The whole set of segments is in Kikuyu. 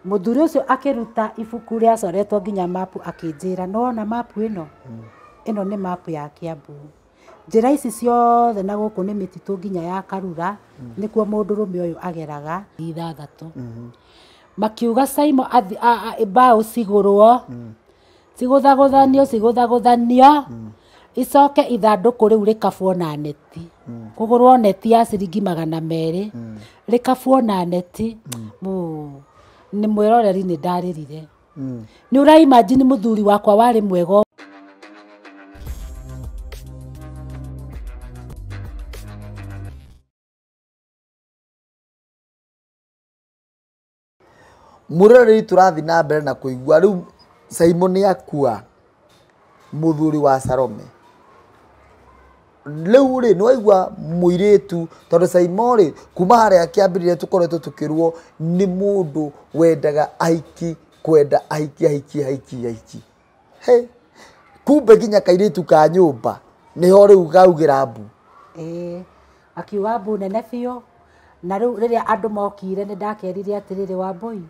Mũthuri ũcio akĩruta ibuku rĩacoretwo nginya mapu akĩnjĩra nĩwona mapu ĩno? Ĩno nĩ mapu ya Kiambu. Njĩra ici ciothe na gũkũ nĩ mĩtitũ nginya ya Karura nĩkuo mũndũrũme ũyũ ageraga 6. Makiuga Saimo mbaũ cigũrwo cigũthagũthanio cigũthagũthanio icoke ithandũkũ rĩu rĩkabwo na neti. Kũgũrwo neti ya ciringi 200 rĩkabwo na neti. Nĩ mwĩroreri nĩ ndarĩrire. Nĩ ũra imagine mũthuri wakwa warĩ mwega. Mũroreri tũrathiĩ na mbere na kũigua rĩu Saimo nĩ akua mũthuri wa Salome. Rĩu rĩ nĩ waigua mũirĩtu tondũ Saimo rĩ kuma harĩa kĩambĩrĩria tũkoretwo tũkĩrwo nĩ mũndũ wendaga ahiki kwenda ahiki ahiki ahiki ahiki. He kumbe nginya kairĩtu ka nyũmba nĩho rĩu gaugĩra mbu. Ĩĩ akiuga mbu nene biũ. Na rĩu rĩrĩa andũ mokire nĩ ndakerire atĩrĩrĩ Wambui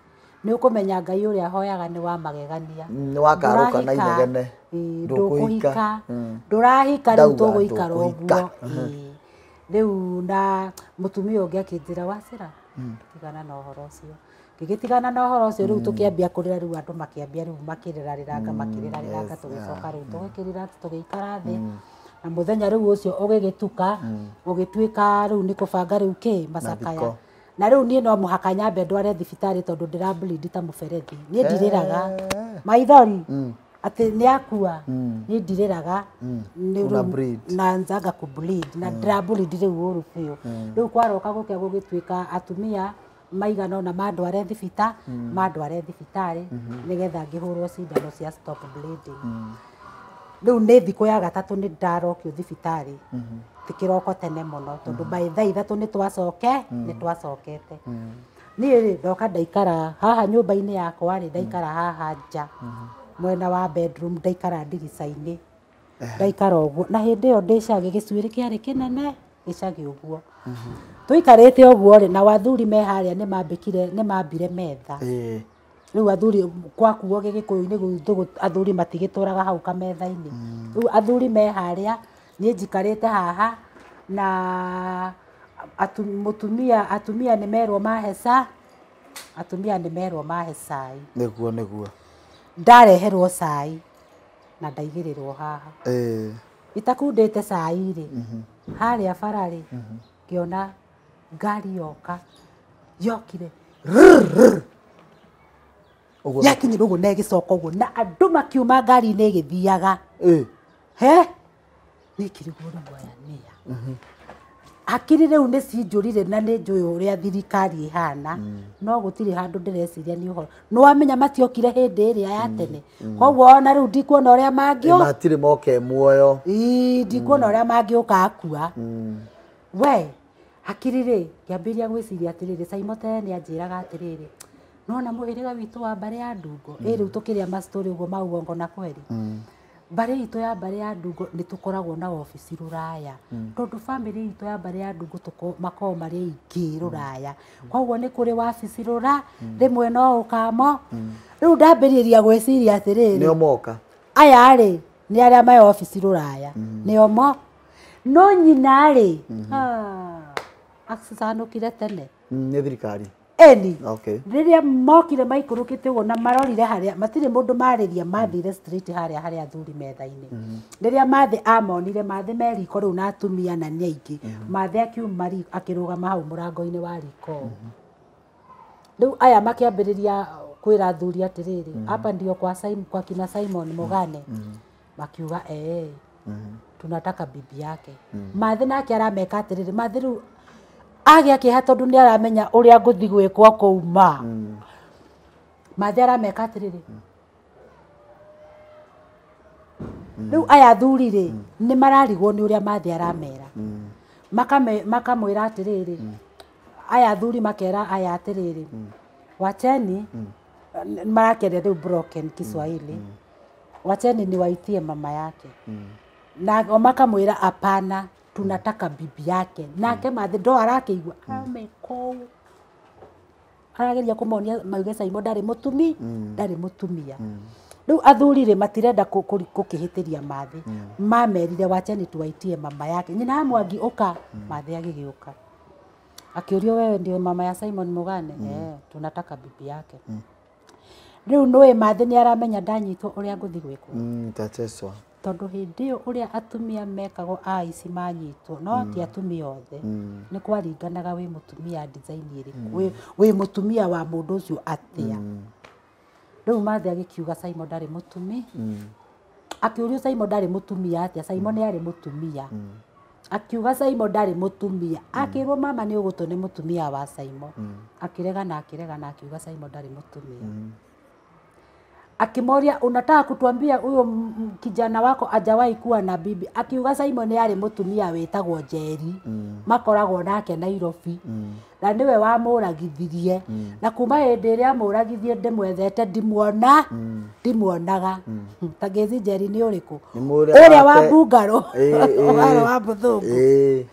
nĩ ũkũmenya Ngai ũrĩa hoyaga nĩ wa magegania. Nĩ wakarũka na inegene. Ndũkũhika. Ndũrahika rĩu tũgũikara ũguo. Rĩu na mũtumia ũngĩ akĩnjĩra Wacĩra tigana na ũhoro ũcio. Ngĩgĩtigana na ũhoro ũcio rĩu tũkĩambia kũrĩra rĩu andũ makĩambia rĩu makĩrĩrarĩranga makĩrĩrarĩranga tũgĩcoka rĩu tũgĩkĩrĩra tũgĩikara thĩ. Na mũthenya rĩu ũcio ũgĩgĩtuka ũgĩtuĩka rĩu nĩ kũbanga rĩu kĩ macakaya. Na rĩu niĩ no mũhaka nyambe ndware thibitarĩ tondũ ndĩra bleed ta mũberethi. Niĩ ndirĩraga maithori atĩ nĩ akua niĩ ndirĩraga na nzanga kũ bleed na ndĩra bleed rĩu ũru biũ. Rĩu kwaroka gũkĩa gũgĩtuĩka atumia maigana ũna mandware thibitarĩ mandware thibitarĩ nĩgetha ngĩhũrwo cindano cia stop bleeding. Rĩu nĩ thikũ ya gatatũ nĩ ndarokio thibitarĩ kĩroko tene mũno tondũ by thaa 3 nĩ twacoke nĩ twacokete. Niĩ rĩ ndoka ndaikara haha nyũmba-inĩ yakwa rĩ ndaikara haha nja mwena wa bedroom ndaikara ndirica-inĩ ndaikara ũguo na hĩndĩ ĩyo ndĩ icagi gĩcuĩrĩ kĩarĩ kĩnene gĩcagi ũguo. Tũikarĩte ũguo rĩ na athuri me harĩa nĩ mambĩkire nĩ mambire metha. Rĩu athuri gwakuo gĩgĩkũyũ-inĩ gwitũ athuri matigĩtũraga hau kametha-inĩ. Rĩu athuri me harĩa niĩ njikarĩte haha na mũtumia atumia nĩ merwo mahe ca atumia nĩ merwo mahe cai. Nĩguo nĩguo. Ndareherwo cai na ndaigĩrĩrwo haha. Itakundĩte cai rĩ harĩa bara rĩ ngĩona ngari yoka yokire yakinyire ũguo na ĩgĩcoka ũguo na andũ makiuma ngari-inĩ ĩgĩthiaga. He niĩ ngĩrigwo rĩu aya nĩa. Hakiri rĩu nĩ cinjũrire na nĩ njũĩ ũrĩa thirikari ĩhana no gũtirĩ handũ ndĩreciria nĩ ũhoro. Nĩ wamenya matiokire hĩndĩ ĩrĩa ya tene. Koguo ona rĩu ndikuona ũrĩa mangĩũka. Matirĩ moke muoyo. Ĩĩ ndikuona ũrĩa mangĩũka akua. We hakiri rĩ ngĩambĩrĩria gwĩciria atĩrĩrĩ Saimo tene nĩ anjĩraga atĩrĩrĩ nona mũhĩrĩga witũ wa mbarĩ ya Ndungo ĩ rĩu tũkĩrĩa mastori ũguo ma uongo na kweri. Mbarĩ itũ ya mbarĩ ya Ndungo nĩ tũkoragwo na obici rũraya tondũ bamĩrĩ itũ ya mbarĩ ya Ndungo makoragwo marĩ aingĩ rũraya koguo nĩ kũrĩ wabici rũra rĩmwe no ũkamo. Rĩu ndambĩrĩria gwĩciria atĩrĩrĩ nĩo moka aya rĩ nĩ arĩa me obici rũraya nĩo mo no nyina rĩ acanũkire tene nĩ thirikari. Eni rĩrĩa mokire maikũrũkĩte ũguo na marorire harĩa matirĩ mũndũ marĩria mathire straight harĩa harĩa athuri metha-inĩ. Rĩrĩa Mathĩ amonire Mathĩ me riko rĩu na atumia na nĩ aingĩ Mathĩ akiuma akĩrũgama hau mũrango-inĩ wa riko. Rĩu aya makĩambĩrĩria kwĩra athuri atĩrĩrĩ hapa ndio kwa Simon, kwa kina Simon Mogane. Makiuga tunataka bibi yake. Mathĩ nake arameka atĩrĩrĩ Mathĩ rĩu agĩa kĩeha tondũ nĩ aramenya ũrĩa ngũthiĩ gwĩkwo kũu ma. Mathĩ arameka atĩrĩrĩ rĩu aya athuri rĩ nĩ mararigwo nĩ ũrĩa Mathĩ aramera. Makamwĩra atĩrĩrĩ aya athuri makera aya atĩrĩrĩ wacheni marakeria rĩu broken Kiswahili wacheni ni waitie mama yake. Na makamwĩra hapana tunataka bibi yake. Nake Mathĩ ndo arakĩigua ameko Arageria kũmonia mauge Saimo ndarĩ mũtumi, ndarĩ mũtumia. Rĩu athuri rĩ matirenda gũkĩhĩtĩria Mathĩ. Mamerire wacheni tuwaitie mama yake. Nyina wa Mwangi ũka, Mathĩ agĩgĩũka. Akĩũrio wewe ndio mama ya Simon Mugane? Eh, tunataka bibi yake. Rĩu nũĩ Mathĩ nĩ aramenya ndanyitwo ũrĩa ngũthiĩ gwĩkwo. Tateswa. Tondũ hĩndĩ ĩyo ũrĩa atumia mekagwo a ici manyitwo no ti atumia othe nĩ kwaringanaga wĩ mũtumia design ĩrĩkũ, wĩ mũtumia wa mũndũ ũcio atĩa. Rĩu Mathĩ agĩkiuga Simon ndarĩ mũtumi. Akĩũrio Simon ndarĩ mũtumia atĩa, Simon nĩ arĩ mũtumia. Akiuga Simon ndarĩ mũtumia. Akĩrwo mama nĩ ũgũtwo nĩ mũtumia wa Simon. Akĩregana akĩregana akiuga Simon ndarĩ mũtumia. Akimoria unataka kutuambia huyo kijana wako hajawahi kuwa na bibi. Akiuga Simon nĩ arĩ mũtumia wĩtagwo Njeri. Makoragwo nake Nairobi. Na nĩwe wamũragithirie. Na kuma hĩndĩ ĩrĩa amũragithie ndĩmwethete ndimuona, ndimuonaga. Ta ngĩci Njeri nĩ ũrĩkũ? Ũrĩa wa mbungarũ. Ũrĩa wa mũthũngũ.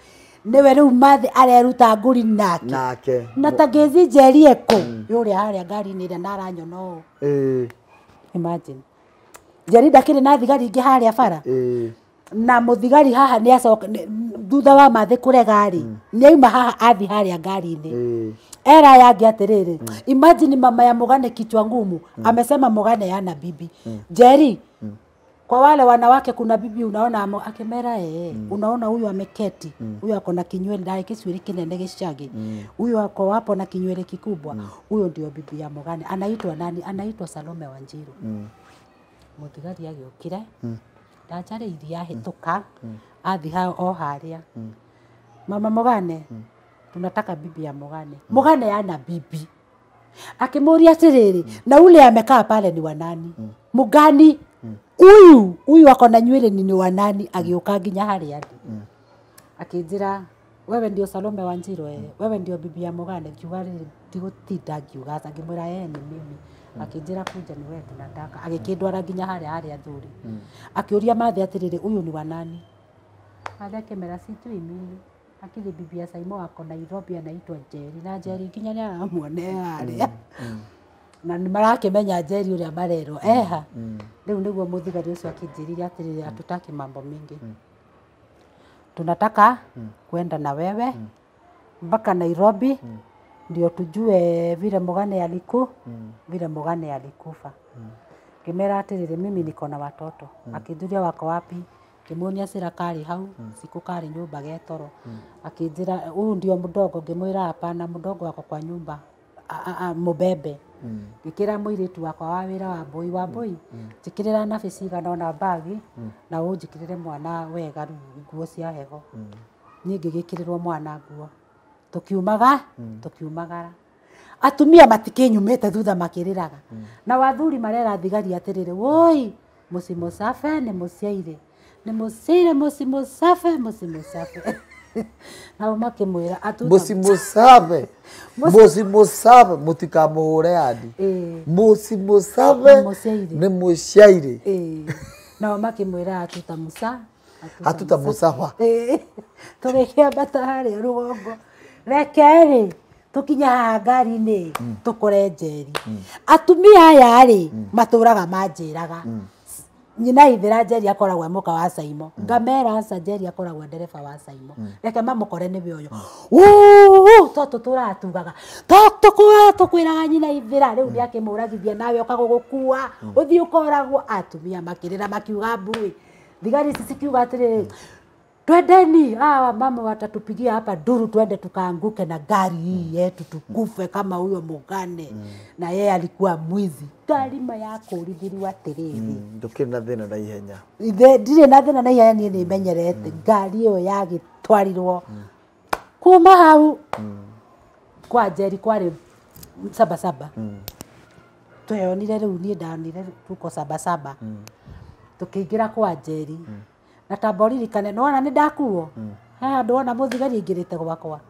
Nĩwe rĩu Mathĩ areruta ngũri nake. Nake. Na ta ngĩci Njeri ekũ? Ũrĩa harĩa ngari-inĩ ĩrĩa na aranyona ũũ. Imagine. Njeri ndakĩrĩ na thigari ingĩ harĩa bara. Na mũthigari haha nĩ acoka thutha wa Mathĩ kũrega rĩ, nĩ auma haha athi harĩa ngari-inĩ. Era yangi atĩrĩrĩ, imagine mama ya Mugane kichwa ngumu, amesema Mugane yana bibi. Njeri, kwa wale wanawake kuna bibi unaona akimera unaona huyu ameketi, huyu ako na kinywele ndai kicwiri kinene gicagi, huyu ako hapo na kinywele kikubwa, huyo ndio bibi ya Mugane. Anaitwa nani? Anaitwa Salome Wanjiru. Muthigari agĩũkire, ndanjarĩirie ahĩtũka, athi hao o harĩa. Mama Mugane, tunataka bibi ya Mugane. Mugane yana bibi. Akĩmũria atĩrĩrĩ, na ule amekaa pale ni wa nani? Mugani. Uyu, uyu ako na nywele ni wa nani? Agĩũka nginya harĩa ndĩ. Akĩnjĩra, wewe ndio Salome Wanjiru, wewe ndio bibi ya Mugane. Ngiuga rĩrĩ ndigũtinda ngiuga aca, ngĩmwĩra ni mimi. Akĩnjĩra kuja ni wewe tunataka. Agĩkĩndwara nginya harĩa harĩa athuri. Akĩũria Mathĩ atĩrĩrĩ, uyu ni wa nani? Mathĩ akĩmera sijui mimi. Akili bibi ya Saimo ako Nairobi anaitwa Njeri. Na Njeri nginya nĩ aramuonea harĩa. Na nĩ marakĩmenya Njeri ũrĩa marerwo eha. Rĩu nĩguo mũthigari ũcio akĩnjĩrire atĩrĩrĩ, hatutaki mambo mingi. Tunataka kwenda na wewe mpaka Nairobi ndio tujue vile Mugane aliku, vile Mugane alikufa. Ngĩmera atĩrĩrĩ, mimi niko na watoto. Akĩnjũria wako wapi? Ngĩmuonia cira kari hau, siku kari nyũmba getoro. Akĩnjĩra huyu ndio mdogo, ngĩmwĩra hapana, mdogo wako kwa nyumba mubebe. Ngĩkĩra mũirĩtu wakwa wa wĩra wa Mbũi, wa Mbũi, njĩkĩrĩra nabi cigana ona bagi, na ũnjĩkĩrĩre mwana wega rĩu nguo cia heho. Niĩ ngĩgĩkĩrĩrwo mwana nguo. Tũkiumaga, tũkiumagara. Atumia matikĩnyumĩte thutha makĩrĩraga. Na wathuri marera thigari atĩrĩrĩ, woi, mũcimucabe nĩ mũciaire. Nĩ mũciaire mũcimucabe, mũcimucabe. Nao makĩmwĩra mũcimucabe, mũcimucabe, mũtikamũhũre andi. Mũcimucabe nĩ mũciaire. Nao makĩmwĩra hatutamuca, hatutamucaba. Tũgĩkĩambata harĩa rũgongo. Reke rĩ, tũkinye haha ngari-inĩ, tũkore Njeri. Atumia aya rĩ, matũraga manjĩraga. Nyina ithira Njeri akoragwo e mũka wa Saimo. Ngamera aca Njeri akoragwo e ndereba wa Saimo. Reke mamũkore nĩwe ũyũ. Uu, to tũtũraga tugaga. To tũkwĩraga nyina ithira rĩu nĩ akĩmũragithia nawe ũka gũgũkua. Ũthiĩ ũkoragwo. Atumia makĩrĩra makiuga mbui. Thigari ici cikiuga atĩrĩrĩ, twendeni, hawa mama watatupigia hapa duru, twende tukaanguke na gari hii yetu tukufe kama huyo Mugane. Na yeye alikuwa mwizi. Gari ma yakũrithĩrio atĩrĩrĩ. Ndũkĩrĩ na thĩna na ihenya. Ndirĩ na thĩna na ihenya, niĩ nĩmenyerete. Ngari ĩyo yagĩtwarirwo kuma hau kwa Njeri kwarĩ Sabasaba. Tweyonire rĩu niĩ ndonire tuko Sabasaba. Tũkĩingĩra kwa Njeri. Na tamba ũririkane, nĩwona nĩ ndakuo? Haha ndwona mũthigari aingĩrĩte gwakwa.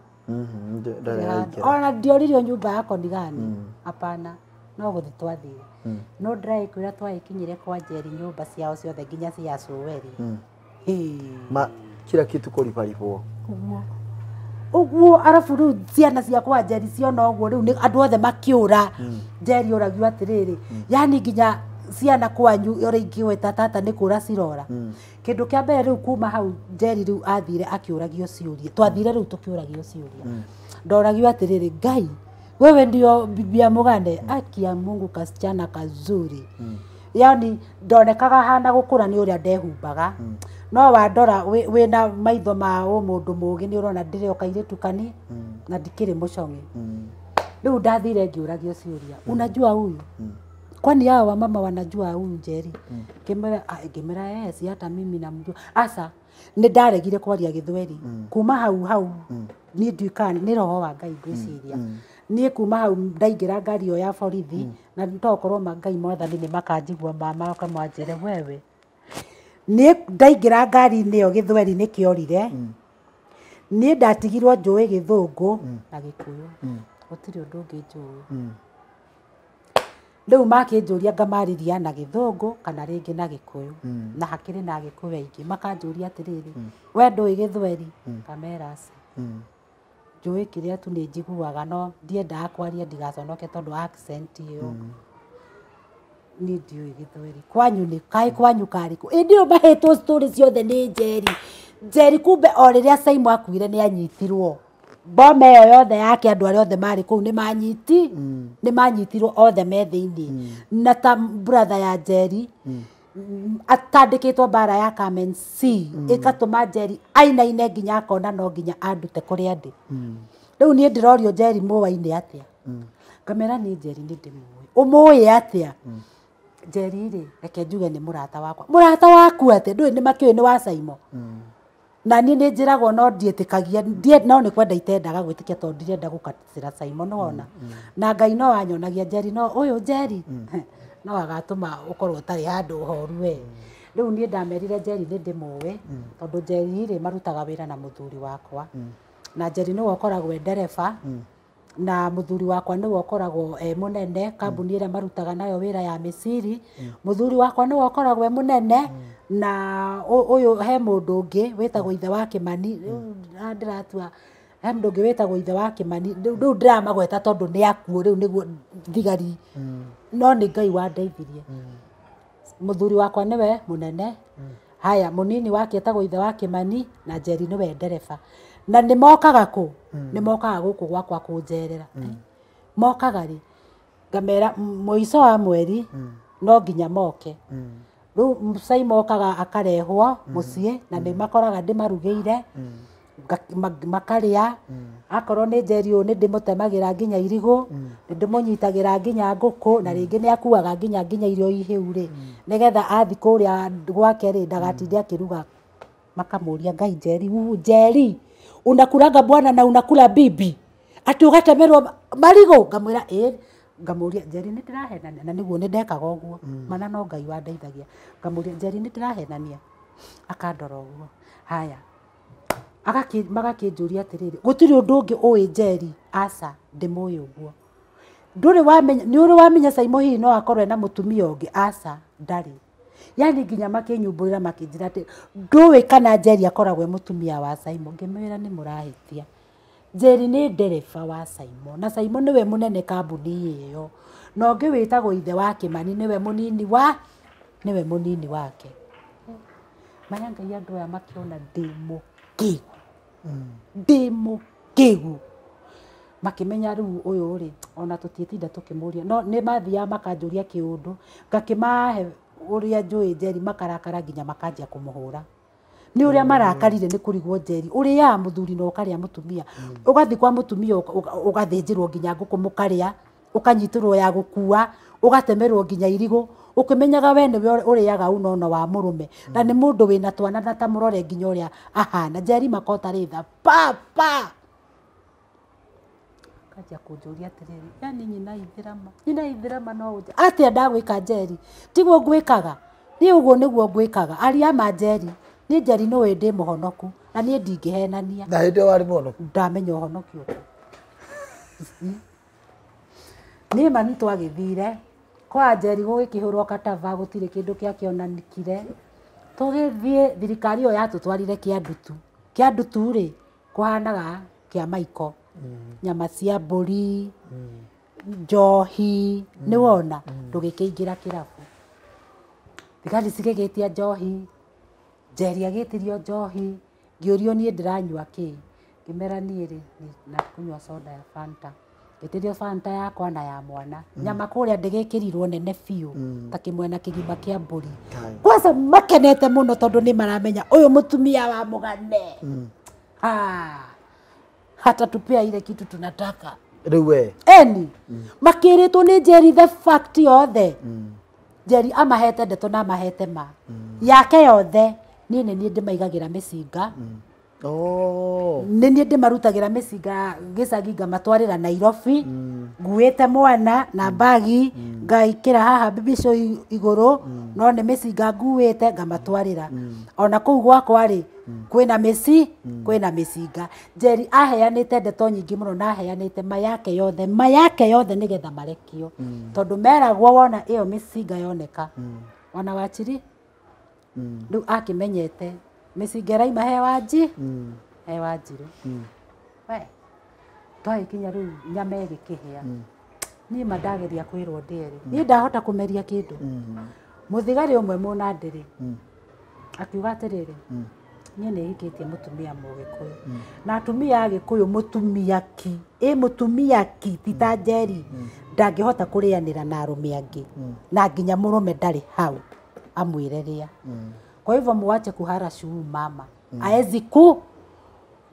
Ona ndioririo nyumba yako ni gani? Hapana, no gũthiĩ twathire. No ndĩraĩkwĩra twagĩkinyire kwa Njeri nyũmba ciao ciothe nginya cia cũwe rĩ. Ma kila kitu kũribaribwo. Ũguo. Ũguo arabu rĩu ciana ciakwa Njeri ciona ũguo rĩu nĩ andũ othe makĩũra. Njeri ũragio atĩrĩrĩ, yani nginya ciana kwanyu ũrĩa ingĩgweta tata nĩ kũra cirora. Kĩndũ kĩa mbere rĩu kuma hau Njeri rĩu athire akĩũragio ciũria. Twathire rĩu tũkĩũragio ciũria. Ndoragio atĩrĩrĩ, Ngai wewe ndio bibi ya Mũgane, aki ya Mungu kasichana kazuri. Yani ndonekaga hana gũkũra nĩ ũrĩa ndehumbaga. No wandora wĩna maitho ma ũmũndũ mũũgĩ nĩ ũrona ndĩrĩ o kairĩtu kani na ndikĩrĩ mũcong'e. Rĩu ndathire ngĩũragio ciũria. Unajua huyu? Kwani hao wamama wanajua huyu Njeri? Ngĩmera ngĩmera eh, si hata mimi namjua. Asa nĩ ndaregire kwaria gĩthweri. Kuma hau hau niĩ ndiũĩ nĩ roho wa Ngai ngwĩciria. Niĩ kuma hau ndaingĩra ngari ĩyo ya borithi na tokorwo Ngai mwathani nĩ makanjigua mama makamwanjĩre wewe. Niĩ ndaingĩra ngari-inĩ ĩyo gĩthweri nĩ kĩorire. Niĩ ndatigirwo njũĩ gĩthũngũ na gĩkũyũ. Gũtirĩ ũndũ ũngĩ njũĩ. Rĩu makĩnjũria ngamarĩria na gĩthũngũ kana rĩngĩ na gĩkũyũ. Na hakĩrĩ na agĩkũyũ aingĩ. Makanjũria atĩrĩrĩ, we ndũĩ gĩthweri? Ngamera aca. Njũĩ kĩrĩa tu nĩ njiguaga no ndiendaga kwaria ndigaconoke tondũ accent ĩyo. Niĩ ndiũĩ gĩthweri. Kwanyu nĩ kaĩ kwanyu karĩ kũ? Ĩndĩ ĩyo mahetwo story ciothe nĩ Njeri. Njeri kumbe o rĩrĩa Saimo akuire nĩ anyitirwo. Boma ĩyo yothe yake andũ arĩa othe marĩ kũu nĩ manyiti nĩ manyitirwo othe me thĩinĩ. Na ta brother ya Njeri atandĩkĩtwo mbara ya Carmen C ĩgatũma Njeri ainaine nginya akona no nginya andute kũrĩa ndĩ. Rĩu niĩ ndĩrorio Njeri mũwaine atĩa? Ngamera niĩ Njeri nĩ ndĩmũĩ. Ũmũĩ atĩa? Njeri rĩ, reke njuge nĩ mũrata wakwa. Mũrata waku atĩa? Ndũĩ nĩ makĩũĩ nĩ wa Saimo. Na niĩ nĩ njĩragwo no ndiĩtĩkagia, no nĩ kwenda itendaga gwĩtĩkia tondũ ndirenda gũkatĩra Saimo nĩwona. Na Ngai no anyonagia Njeri no ũyũ Njeri no agatũma ũkorwo ũtarĩ handũ horu we. Rĩu niĩ ndamerire Njeri nĩ ndĩmũĩ tondũ Njeri rĩ marutaga wĩra na mũthuri wakwa. Na Njeri nĩwe ũkoragwo e ndereba. Na mũthuri wakwa nĩwe ũkoragwo e mũnene kambuni ĩrĩa marutaga nayo wĩra ya mĩciri. Mũthuri wakwa nĩwe ũkoragwo e mũnene na ũyũ he mũndũ ũngĩ wĩtagwo ithe wa Kĩmani. Rĩu ndĩratua he mũndũ ũngĩ wĩtagwo ithe wa Kĩmani. Rĩu ndĩramagweta tondũ nĩ akuo rĩu nĩguo thigari. No nĩ Ngai wandeithirie. Mũthuri wakwa nĩwe mũnene. Haya mũnini wake etagwo ithe wa Kĩmani na Njeri nĩwe ndereba. Na nĩ mokaga kũ? Nĩ mokaga gũkũ gwakwa kũnjerera. Mokaga rĩ? Ngamera mũico wa mweri no nginya moke. Rĩu Saimo okaga akarehwo mũciĩ na nĩ makoraga ndĩmarugĩire makarĩa. Akorwo nĩ Njeri ũyũ nĩ ndĩmũtemagĩra nginya irigũ, nĩ ndĩmũnyitagĩra nginya ngũkũ na rĩngĩ nĩ akuaga nginya irio ihĩu rĩ, nĩgetha athi kũrĩa gwake rĩ ndagatinde akĩruga. Makamũria Ngai Njeri, Njeri unakulanga bwana na unakula bibi ati ũgatemerwo marigũ? Ngamwĩra ĩ. Ngamũria Njeri nĩ ndĩrahenania, na nĩguo nĩ ndekaga ũguo mana no Ngai wandeithagia. Ngamũria Njeri nĩ ndĩrahenania, akandora ũguo. Haya magakĩnjũria atĩrĩrĩ, gũtirĩ ũndũ ũngĩ ũĩ Njeri? Aca ndĩmũĩ ũguo. Ndũrĩ wamenya, nĩ ũrĩ wamenya Saimo hihi no akorwo ena mũtumia ũngĩ? Aca ndarĩ. Yani nginya makĩnyumbũrĩra makĩnjĩra atĩ ndũĩ kana Njeri akoragwo e mũtumia wa Saimo. Ngĩmwĩra nĩ mũrahĩtia. Njeri nĩ ndereba wa Saimo na Saimo nĩwe mũnene kambuni ĩyo, na ũngĩ wĩtagwo ithe wa Kĩmani nĩwe mũnini wa nĩwe mũnini wake. Maya Ngai andũ aya makĩona ndĩ mũkĩgu. Ndĩ mũkĩgu. Makĩmenya rĩu ũyũ rĩ ona tũtiĩtinda tũkĩmũria, no nĩ mathiaga makanjũria kĩũndũ ngakĩmahe ũrĩa njũĩ Njeri, makarakara nginya makanjia kũmũhũra. Nĩ ũrĩa marakarire nĩ kũrigwo Njeri ũrĩaga mũthuri na ũkarĩa mũtumia, ũgathiĩ kwa mũtumia ũgathĩnjĩrwo nginya ngũkũ mũkarĩa, ũkanyitĩrwo ya gũkua, ũgatemerwo nginya irigũ, ũkĩmenyaga we nĩwe ũrĩaga ũnono wa mũrũme na nĩ mũndũ wĩna twana na ta mũrore nginya ũrĩa ahana. Njeri makota rĩ tha papa kanjia kũnjũria atĩrĩrĩ, yani nyina ithirama, nyina ithirama no ũnjĩ atĩa ndagwĩka Njeri? Tiguo ngwĩkaga niĩ, ũguo nĩguo ngwĩkaga. Aria ma Njeri, niĩ Njeri nĩũĩ ndĩ mũhonoku na niĩ ndingĩhenania. Na hĩndĩ ĩyo warĩ mũhonoku? Ndamenya ũhonokio kũ. Niĩ ma nĩtwagĩthire kwa Njeri gũgĩkĩhũrwo kataba, gũtirĩ kĩndũ gĩakĩonanĩkire. Tũgĩthiĩ thirikari ĩyo yatũtwarire Kĩandutu. Kĩandutu rĩ kũhanaga kĩa maiko nyama cia mbũri njohi nĩ wona ndũgĩkĩingĩra kĩrabu thigari cigĩgĩtia njohi Njeri agĩtirio njohi ngĩũrio niĩ ndĩranyua kĩ ngĩmera niĩ rĩ na kunywa soda ya Fanta ngĩtĩrio Fanta yakwa na ya mwana nyama kũrĩa ndĩgĩkĩrirwo nene biũ ta kĩmwena kĩgima kĩa mbũri kwanza makenete mũno tondũ nĩ maramenya ũyũ mũtumia wa Mũgane hatatupea ile kitu tunataka rĩu we eni makĩrĩtwo nĩ Njeri the fact yothe Njeri amahete ndeto na amahete ma yake yothe niĩ nĩ niĩ ndĩmaigagĩra mĩcinga nĩ niĩ ndĩmarutagĩra mĩcinga gĩcagi ngamatwarĩra Nairobi nguĩte mwana na mbagi ngaikĩra haha mbibico igũrũ no nĩ mĩcinga nguĩte ngamatwarĩra ona kũu gwakwa rĩ kwĩna mĩci kwĩna mĩcinga Njeri aheanĩte ndeto nyingĩ mũno na aheanĩte ma yake yothe ma yake yothe nĩgetha marekio tondũ meragwo wona ĩyo mĩcinga yoneka ona wachiri rĩu akĩmenyete mĩcinga ĩraima he wanji he Wanjirũ we twagĩkinya rĩu nyama ĩgĩkĩhĩa niĩ ma ndageria kwĩrwo ndĩerĩ niĩ ndahota kũmeria kĩndũ mũthigari ũmwe mũnandĩrĩ akiuga atĩrĩrĩ niĩ nĩ hikĩtie mũtumia Mũgĩkũyũ na atumia a Gĩkũyũ mũtumia ki ĩ mũtumia ki ti ta Njeri ndangĩhota kũrĩanĩra na arũme angĩ na nginya mũrũme ndarĩ hau amwĩre rĩa kwa hivyo muache kuhara shuu mama aezi ku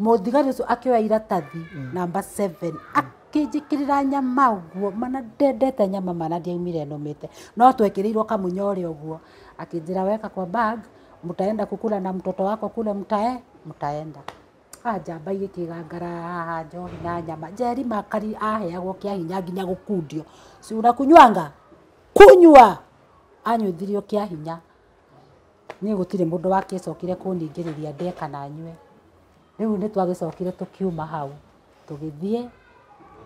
mũthigari ũcio akĩoya iratathi namba 7 akĩnjĩkĩrĩra nyama ũguo mana ndendete nyama mana ndiaumire nũmĩte no twekĩrĩirwo kamunyore ũguo akĩnjĩra weka kwa bag mtaenda kukula na mtoto wako kule mtaenda njamba igĩkĩgangara haha njohi na nyama Njeri makari aheagwo kĩa hinya nginya gũkundio si unakunywanga kunywa anyuithirio kĩa hinya niĩ gũtirĩ mũndũ wakĩcokire kũningĩrĩria ndĩe kana nyue rĩu nĩ twagĩcokire tũkiuma hau tũgĩthiĩ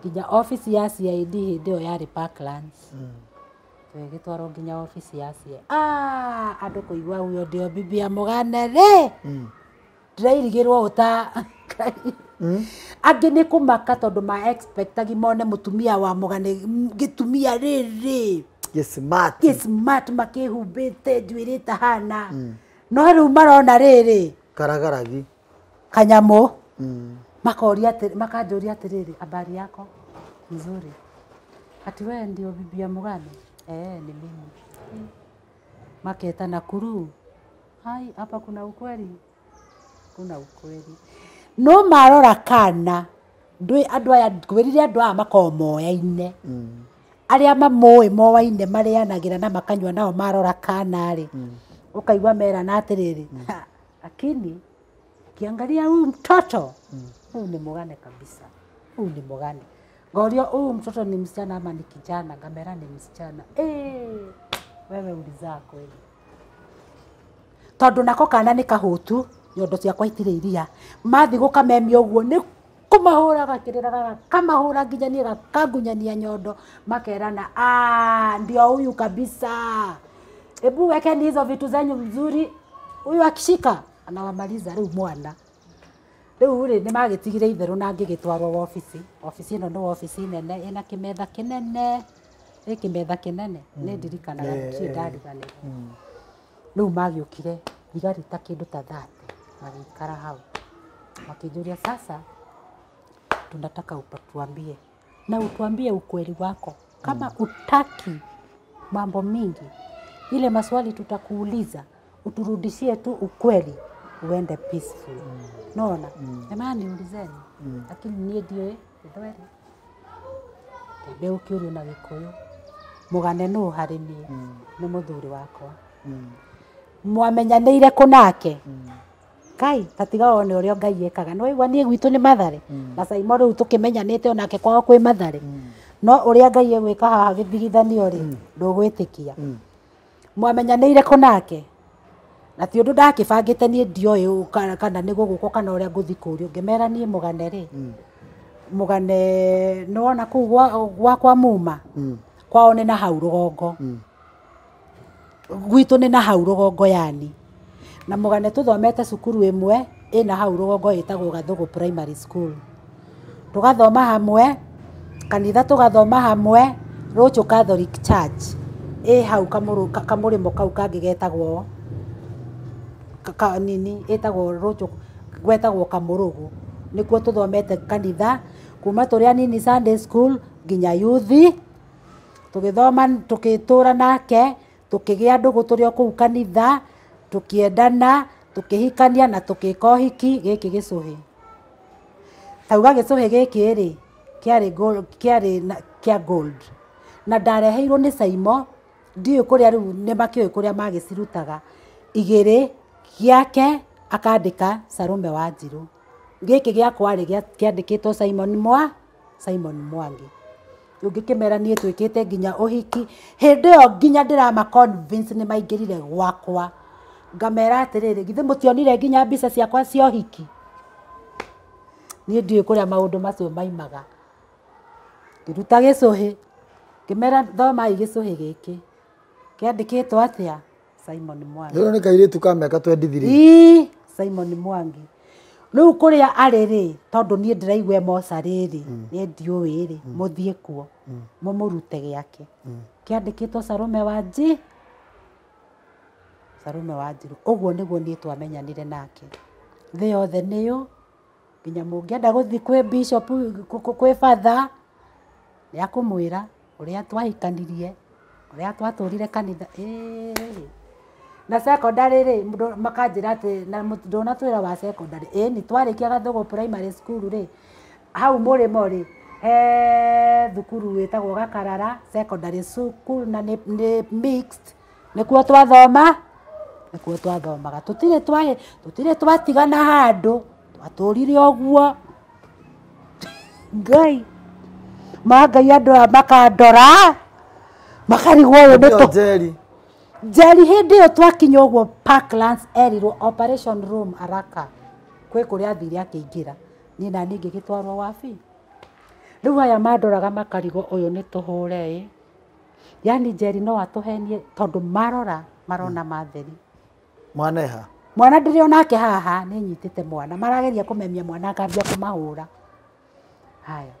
nginya obici ya CID hĩndĩ ĩyo yarĩ Parklands tũgĩgĩtwarwo nginya obici ya CID andũ kũigua huyo ndio bibi ya Mũgane rĩ ndĩrairigĩrwo ũta angĩ nĩ kũmaka tondũ ma expectagi mone mũtumia wa Mũgane gĩtumia rĩrĩ gĩ smart makĩhumbĩte njuĩrĩ ĩtahana no rĩu marona rĩrĩ karagaragi kanyamũ makoria makanjũria atĩrĩrĩ habari yako nzuri ati wewe ndio bibi ya Mũgane ni mimi maketa Nakuru hai hapa kuna ukweli kuna ukweli no marora kana ndwi andũ aya ngwĩrire andũ aya makoragwo moyaine arĩa mamũĩ moaine marĩanagĩra na makanyua nao marora kana rĩ ũkaigua merana atĩrĩrĩ lakini ukiangalia huyu mtoto huyu ni Mũgane kabisa huyu ni Mũgane ngorio huyu mtoto ni msichana ama ni kijana ngamera ni msichana wewe ulizaa kweli tondũ nako kana nĩ kahũtu nyondo ciakwa itirĩ iria mathi gũkamemia ũguo nĩ kũmahũra gakĩrĩraga kamahũra nginya niĩ gakangunyania nyondo makerana ndio huyu kabisa ebu wekeni hizo vitu zenyu mzuri huyu akishika anawamaliza rĩu mwana rĩu rĩ nĩ magĩtigire itherũ na ngĩgĩtwarwo wabici wabici ĩno nĩ wabici nene ĩna kĩmetha kĩnene ĩ kĩmetha kĩnene nĩ ndirikanaga ndirĩ ndariganĩrwo rĩu magĩũkire thigari ta kĩndũ ta 30 magĩikara hau makĩnjũria sasa tunataka utuambie na utuambie ukweli wako kama utaki mambo mingi ile maswali tutakuuliza uturudishie tu ukweli uende peaceful nona jamani niulizeni lakini niĩ ndiũĩ gĩthweri kĩambe ũkĩũrio na Gĩkũyũ Mũgane nũ harĩ niĩ nĩ mũthuri wakwa mwamenyanĩire kũ nake Ngai tatiga wone ũrĩa Ngai ekaga no waigua niĩ gwitũ nĩ Mathare na Saimo rĩu tũkĩmenyanĩte onake kwao kwĩ Mathare no ũrĩa Ngai egwĩka haha gĩthigithanio rĩ ndũgwĩtĩkia mwamenyanĩire kũ nake na ti ũndũ ndakĩbangĩte niĩ ndioĩ kana nĩ gũgũkwo kana ũrĩa ngũthiĩ kũũrio ngĩmera niĩ Mũgane rĩ Mũgane nĩwona kũu gwakwa muma kwao nĩ na hau rũgongo gwitũ nĩ na hau rũgongo yani na Mũgane tũthomete cukuru ĩmwe ĩna hau rũgongo ĩtagwo Gathũgũ Primary School Tũgathoma hamwe, kanitha tũgathoma hamwe, Rũchũ Catholic Church. Ĩ hau kamũrĩmo kau kangĩ getagwo nini ĩtagwo Rũchũ, gwetagwo Kamũrũgũ. Nĩkuo tũthomete kanitha kuma tũrĩ anini Sunday school nginya youth. Tũgĩthoma tũgĩtũra nake, tũkĩgĩa ndũgũ tũrĩ o kũu kanitha, tũkĩendana, tũkĩhikania na tũgĩka ũhiki gĩkĩ gĩcũhĩ. Tauga gĩcũhĩ gĩkĩ rĩ, kĩarĩ gold, kĩarĩ kĩa gold. Na ndareheirwo nĩ Saimo, ndiũĩ kũrĩa rĩu nĩ makĩũĩ kũrĩa magĩcirutaga. Igĩrĩ gĩake akandĩka Salome Wanjiru. Gĩkĩ gĩakwa rĩ kĩandĩkĩtwo Simon Mwangi. Ũngĩkĩmera niĩ twĩkĩte nginya ũhiki. Hĩndĩ ĩyo nginya ndĩrama convince nĩ maingĩrire gwakwa. Ngamera atĩrĩrĩ, githĩ mũtionire nginya mbica ciakwa cia ũhiki? Niĩ ndiũĩ kũrĩa maũndũ macio maimaga. Ngĩruta gĩcũhĩ, ngĩmera thomai gĩcũhĩ gĩkĩ. Kĩandĩkĩtwo atĩa? Simon Mwangi. Rĩu nĩ kairĩtu ka mĩaka 23. Ii, Simon Mwangi. Rĩu kũrĩa arĩ rĩ, tondũ niĩ ndĩraigua mocarĩ rĩ, niĩ ndiũĩ rĩ, mũthiĩ kuo, mũmũrute gĩake. Kĩandĩkĩtwo Salome Wanjiru. Salome Wanjiru. Ũguo nĩguo niĩ twamenyanire nake. Thĩ yothe nĩyo, nginya mũngĩenda gũthiĩ kwĩ bishop, kwĩ father, nĩ akũmwĩra ũrĩa twahikanirie, ũrĩa twatũrire kanitha. Na secondary rĩ, makanjĩra atĩ na ndũnatwĩra wa secondary. Ĩni twarĩkia Gathũgũ primary school rĩ, hau mũrĩmo rĩ, he thukuru wĩtagwo Gakarara secondary school na nĩ mixed. Nĩkuo twathoma, nĩkuo twathomaga. Tũtirĩ twatigana handũ, twatũrire ũguo. Ngai, ma Ngai andũ aya makandora, makarigwo ũyũ nĩ tũ Njeri. Njeri hĩndĩ ĩyo twakinya ũguo Parklands erirwo operation room araka. Kwĩ kũrĩa athire akĩingĩra. Niĩ na niĩ ngĩgĩtwarwo wabi. Rĩu aya mandoraga makarigwo ũyũ nĩ tũhũre ĩ. Yani Njeri no atũhenie tondũ marora marona matheri. Mwana eha? Mwana ndĩrĩ onake haha, nĩ nyitĩte mwana. Marageria kũmemia mwana akambia kũmahũra. Haya.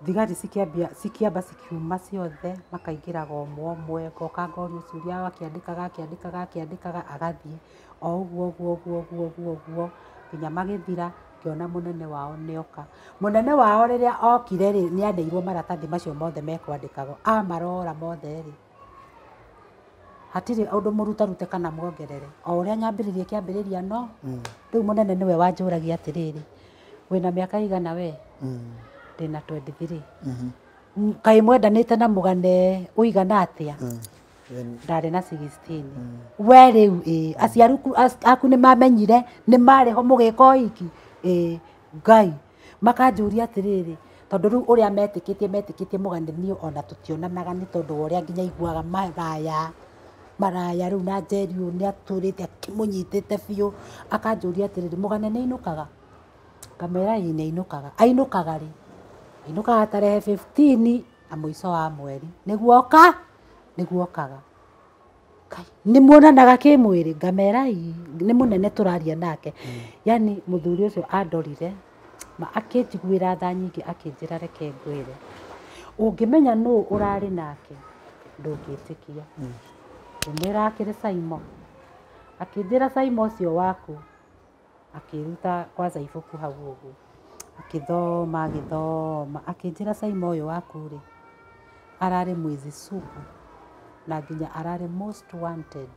Thigari cikĩamba cikiuma ciothe, makaingĩraga ũmwe ũmwe, ngoka ngorio ciũria akĩandĩkaga akĩandĩkaga akĩandĩkaga agathiĩ. O ũguo ũguo ũguo ũguo ũguo ũguo nginya magĩthira, ngĩona mũnene wao nĩoka. Mũnene wao rĩrĩa okire rĩ, nĩ aneirwo maratathi macio mothe mekwandĩkagwo. Amarora mothe rĩ, hatirĩ ũndũ mũrutarute kana muongerere. O ũrĩa nyambĩrĩrie kĩambĩrĩria no, rĩu mũnene nĩwe wanjũragia atĩrĩrĩ, wĩna mĩaka igana we? Ndĩna 23. Kaĩ mwendanĩte na mũgane ũigana atĩa? Ndarĩ na 16. We rĩu ĩ, aciari aku nĩ mamenyire, nĩ marĩ ho mũgĩka ũhiki? Ĩ, Ngai. Makanjũria atĩrĩrĩ, tondũ rĩu ũrĩa metĩkĩtie mũgane niĩ ona tũtionanaga nĩ tondũ wa ũrĩa nginya iguaga maraya rĩu na Njeri ũyũ nĩ atũrĩte akĩmũnyitĩte biũ. Akanjũria atĩrĩrĩ, mũgane nĩ ainũkaga? Ngamwĩra ĩĩ nĩ ainũkaga. Ainũkaga rĩ? Ainũkaga tarehe 15 na mũico wa mweri. Nĩguo oka? Nĩguo okaga. Nĩ muonanaga kĩmwĩrĩ? Ngamera ĩĩ, nĩ mũnene tũraria nake. Yani mũthuri ũcio andorire, ma akĩnjiguĩra tha nyingĩ akĩnjĩra reke ngwĩre. Ũngĩmenya nũ ũrarĩ nake, ndũngĩtĩkia. Ngĩmwĩra akĩrĩ Saimo. Akĩnjĩra Saimo ũcio waku, akĩruta kwanza ibuku hau ũguo. Akĩthoma, agĩthoma, akĩnjĩra Saimo ũyũ waku rĩ, ararĩ mwizi sugu na nginya ararĩ most wanted.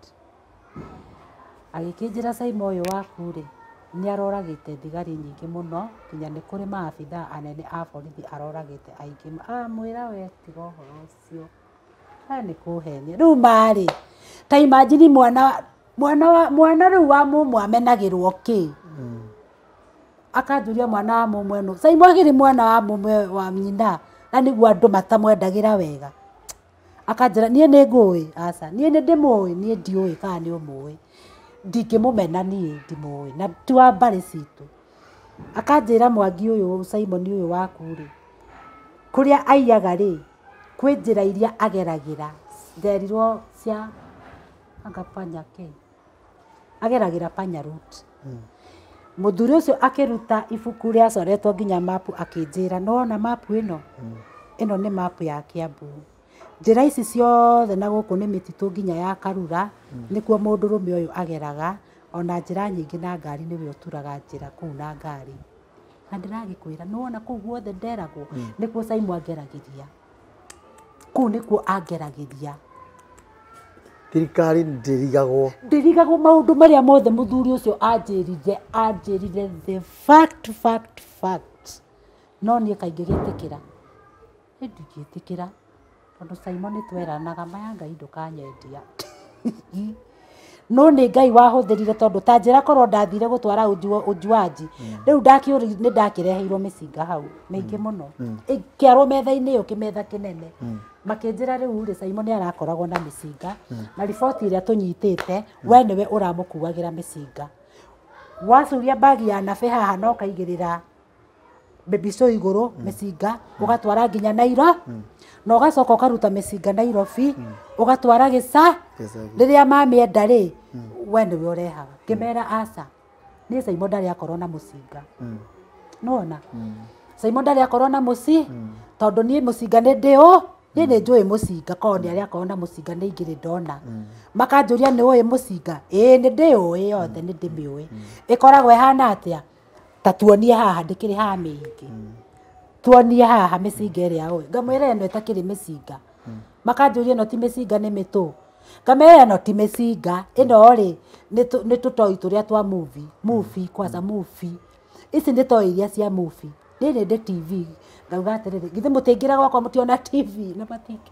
Agĩkĩnjĩra Saimo ũyũ waku rĩ, nĩ aroragĩte thigari nyingĩ mũno, nginya nĩ kũrĩ maabithaa anene a borithi aroragĩte aingĩ. Amwĩra we tiga ũhoro ũcio. Aya nĩ kũhenia. Rĩu marĩ, ta imagine mwana rĩu wa mũmwe amenagĩrwo kĩ? Akanjũria mwana wa mũmwe nũ? Saimo akĩrĩ mwana wa mũmwe wa nyina, na nĩguo andũ matamwendagĩra wega. Akanjĩra niĩ nĩ ngũĩ, aca, niĩ nĩ ndĩmũĩ, niĩ ndiũĩ kana nĩ ũmũĩ. Ndingĩmũmena niĩ ndimũĩ, na ti wa mbarĩ citũ. Akanjĩra Mwangi ũyũ Simon ũyũ waku rĩ, kũrĩa aiyaga rĩ, kwĩ njĩra iria ageragĩra. Nderirwo cia anga panya kĩ? Ageragĩra panya route. Mũthuri ũcio akĩruta ibuku rĩacoretwo nginya mapu akĩnjĩra nĩwona mapu ĩno? Ĩno nĩ mapu ya Kiambu. Njĩra ici ciothe na gũkũ nĩ mĩtitũ nginya ya Karura, nĩkuo mũndũrũme ũyũ ageraga, ona njĩra nyingĩ na ngari nĩwe ũturaga njĩra kũu na ngari. Na ndĩragĩkwĩra nĩwona kũu guothe nderagwo, nĩkuo Saimo angeragĩria. Kũu nĩkuo angeragĩria. Thirikari ndĩrigagwo. Ndĩrigagwo maũndũ marĩa mothe mũthuri ũcio anjĩrire, anjĩrire the fact, fact, fact. No niĩ kaingĩ gĩtĩkĩra. Niĩ ndingĩtĩkĩra. Tondũ Saimo nĩ tweranaga maya Ngai ndũkanyendia. No nĩ Ngai wahũthĩrire tondũ ta njĩra korwo ndathire gũtwara ũjuaji. Rĩu nĩ ndakĩreheirwo mĩcinga hau, mĩingĩ mũno. Ĩkĩarwo metha-inĩ ĩyo kĩmetha kĩnene. Makĩnjĩra rĩu rĩ Saimo nĩ arakoragwo na mĩcinga, na riboti ĩrĩa tũnyitĩte, we nĩwe ũramũkuagĩra mĩcinga. Wacuria mbagi ya nabe haha na ũkaigĩrĩra mbico igũrũ mĩcinga, ũgatwara nginya Nairobi, na ũgacoka ũkaruta mĩcinga Nairobi, ũgatwara gĩca, rĩrĩa mamĩenda rĩ, we nĩwe ũrehaga. Ngĩmera aca, niĩ Saimo ndarĩ akorwo na mũcinga. Nĩwona? Saimo ndarĩ akorwo na mũci, tondũ niĩ mũcinga nĩ ndĩũ, niĩ nĩ njũĩ mũcinga, korwo nĩ arĩ akorwo na mũcinga nĩ ingĩrĩ ndona. Makanjũria nĩ ũĩ mũcinga? Ĩĩ nĩ ndĩũĩ yothe, nĩ ndĩmĩũĩ. Ĩkoragwo ĩhana atĩa? Ta tuonie haha ndĩkĩrĩ haha mĩingĩ. Tuonie haha mĩcinga ĩrĩa ũĩ. Ngamwĩra ĩno ĩtakĩrĩ mĩcinga. Makanjũria ĩno ti mĩcinga nĩ mĩtũ. Ngamera ĩno ti mĩcinga, ĩno rĩ nĩ tũtoi tũrĩa twa movie, movie kwanza movie. Ici nĩ toi iria cia movie. Niĩ nĩ ndĩ TV. Ngauga atĩrĩrĩ, githĩ mũtingĩra gwakwa mũtiona TV na matingĩ.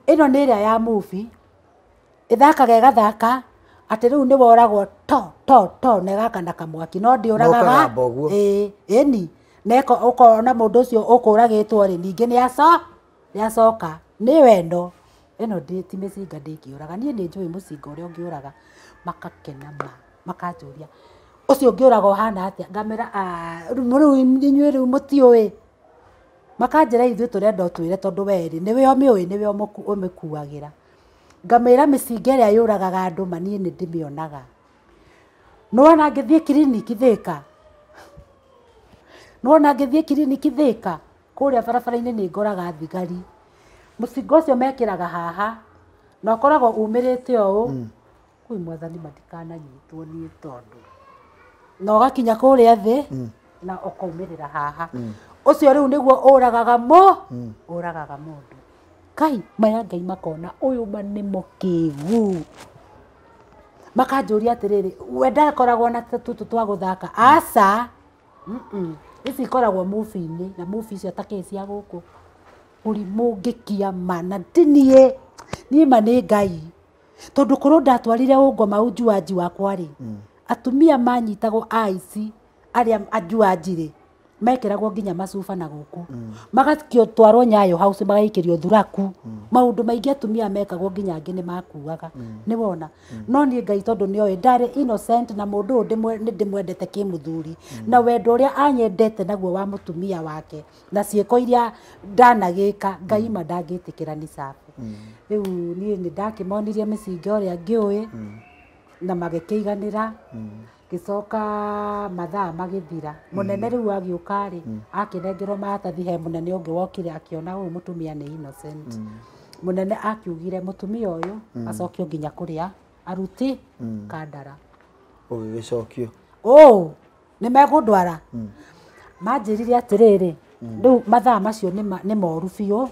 Ĩno nĩ ĩrĩa ya movie. Ĩthakaga ĩgathaka atĩ rĩu nĩ woragwo to to to na ĩgakana kamwaki no ndĩũragaga. Ĩĩ, ĩni. Na ũkona mũndũ ũcio ũkũragĩtwo rĩ ningĩ nĩ acoka. Nĩyo ĩno. Ĩno ti mĩcinga ndĩngĩũraga. Niĩ nĩ njũĩ mũcinga ũrĩa ũngĩũraga. Makakena ma, makanjũria ũcio ũngĩũraga ũhana atĩa? Ngamera rĩu inyuĩ rĩu mũtiũĩ. Makanjĩra ithuĩ tũrenda ũtwĩre tondũ we rĩ nĩwe ũmĩũĩ, nĩwe ũmĩkuagĩra. Ngamĩra mĩcinga ĩrĩa yũragaga andũ ma niĩ nĩ ndĩmĩonaga. Nĩwona ngĩthiĩ kiriniki Thĩka? Nĩwona ngĩthiĩ kiriniki Thĩka? Kũrĩa barabara-inĩ nĩ ngoraga thigari. Mũcinga ũcio mekĩraga haha na ũkoragwo umĩrĩte ũũ. Kwĩ mwathani matikananyitwo niĩ tondũ. Na ũgakinya kũrĩa thĩ na ũkaumĩrĩra haha. Ũcio rĩu nĩguo ũragaga ũragaga mũndũ. Kai maya Ngai makona ũyũ ma nĩ mũkĩgu. Makanjũria atĩrĩrĩ, we ndakoragwo na tũtũ twa gũthaka? Aca. Ici ikoragwo movie-inĩ na movie icio ta kĩ cia gũkũ. Mũrimũ ngĩkia ma na ti niĩ. Niĩ ma nĩ Ngai. Tondũ korwo ndatwarire ũngoma ujuaji wakwa rĩ, atumia manyitagwo aici arĩa ajuaji rĩ, mekĩragwo nginya macuba na gũkũ. Magakĩtwarwo Nyayo House magaikĩrio thuraku. Maũndũ maingĩ atumia mekagwo nginya angĩ nĩ makuaga. Nĩwona? No niĩ Ngai tondũ nĩoĩ ndarĩ innocent na mũndũ ũyũ nĩ ndĩmwendete kĩmũthuri. Na wendo ũrĩa anyendete naguo wa mũtumia wake na ciĩko iria ndanagĩka Ngai ma ndangĩtĩkĩra nĩ sabu. Rĩu niĩ nĩ ndakĩmonirie mĩcinga ũrĩa ngĩũĩ na magĩkĩiganĩra. Gĩcoka mathaa magĩthira. Mũnene rĩu agĩũka rĩ, akĩnengerwo maratathi he mũnene ũngĩ wokire akĩona ũyũ mũtumia nĩ innocent. Mũnene akiugire mũtumia ũyũ acokio nginya kũrĩa aruti kandara. Ũgĩgĩcokio. Ũ, nĩ megũndwara. Manjĩrire atĩrĩrĩ, rĩu mathaa macio nĩ moru biũ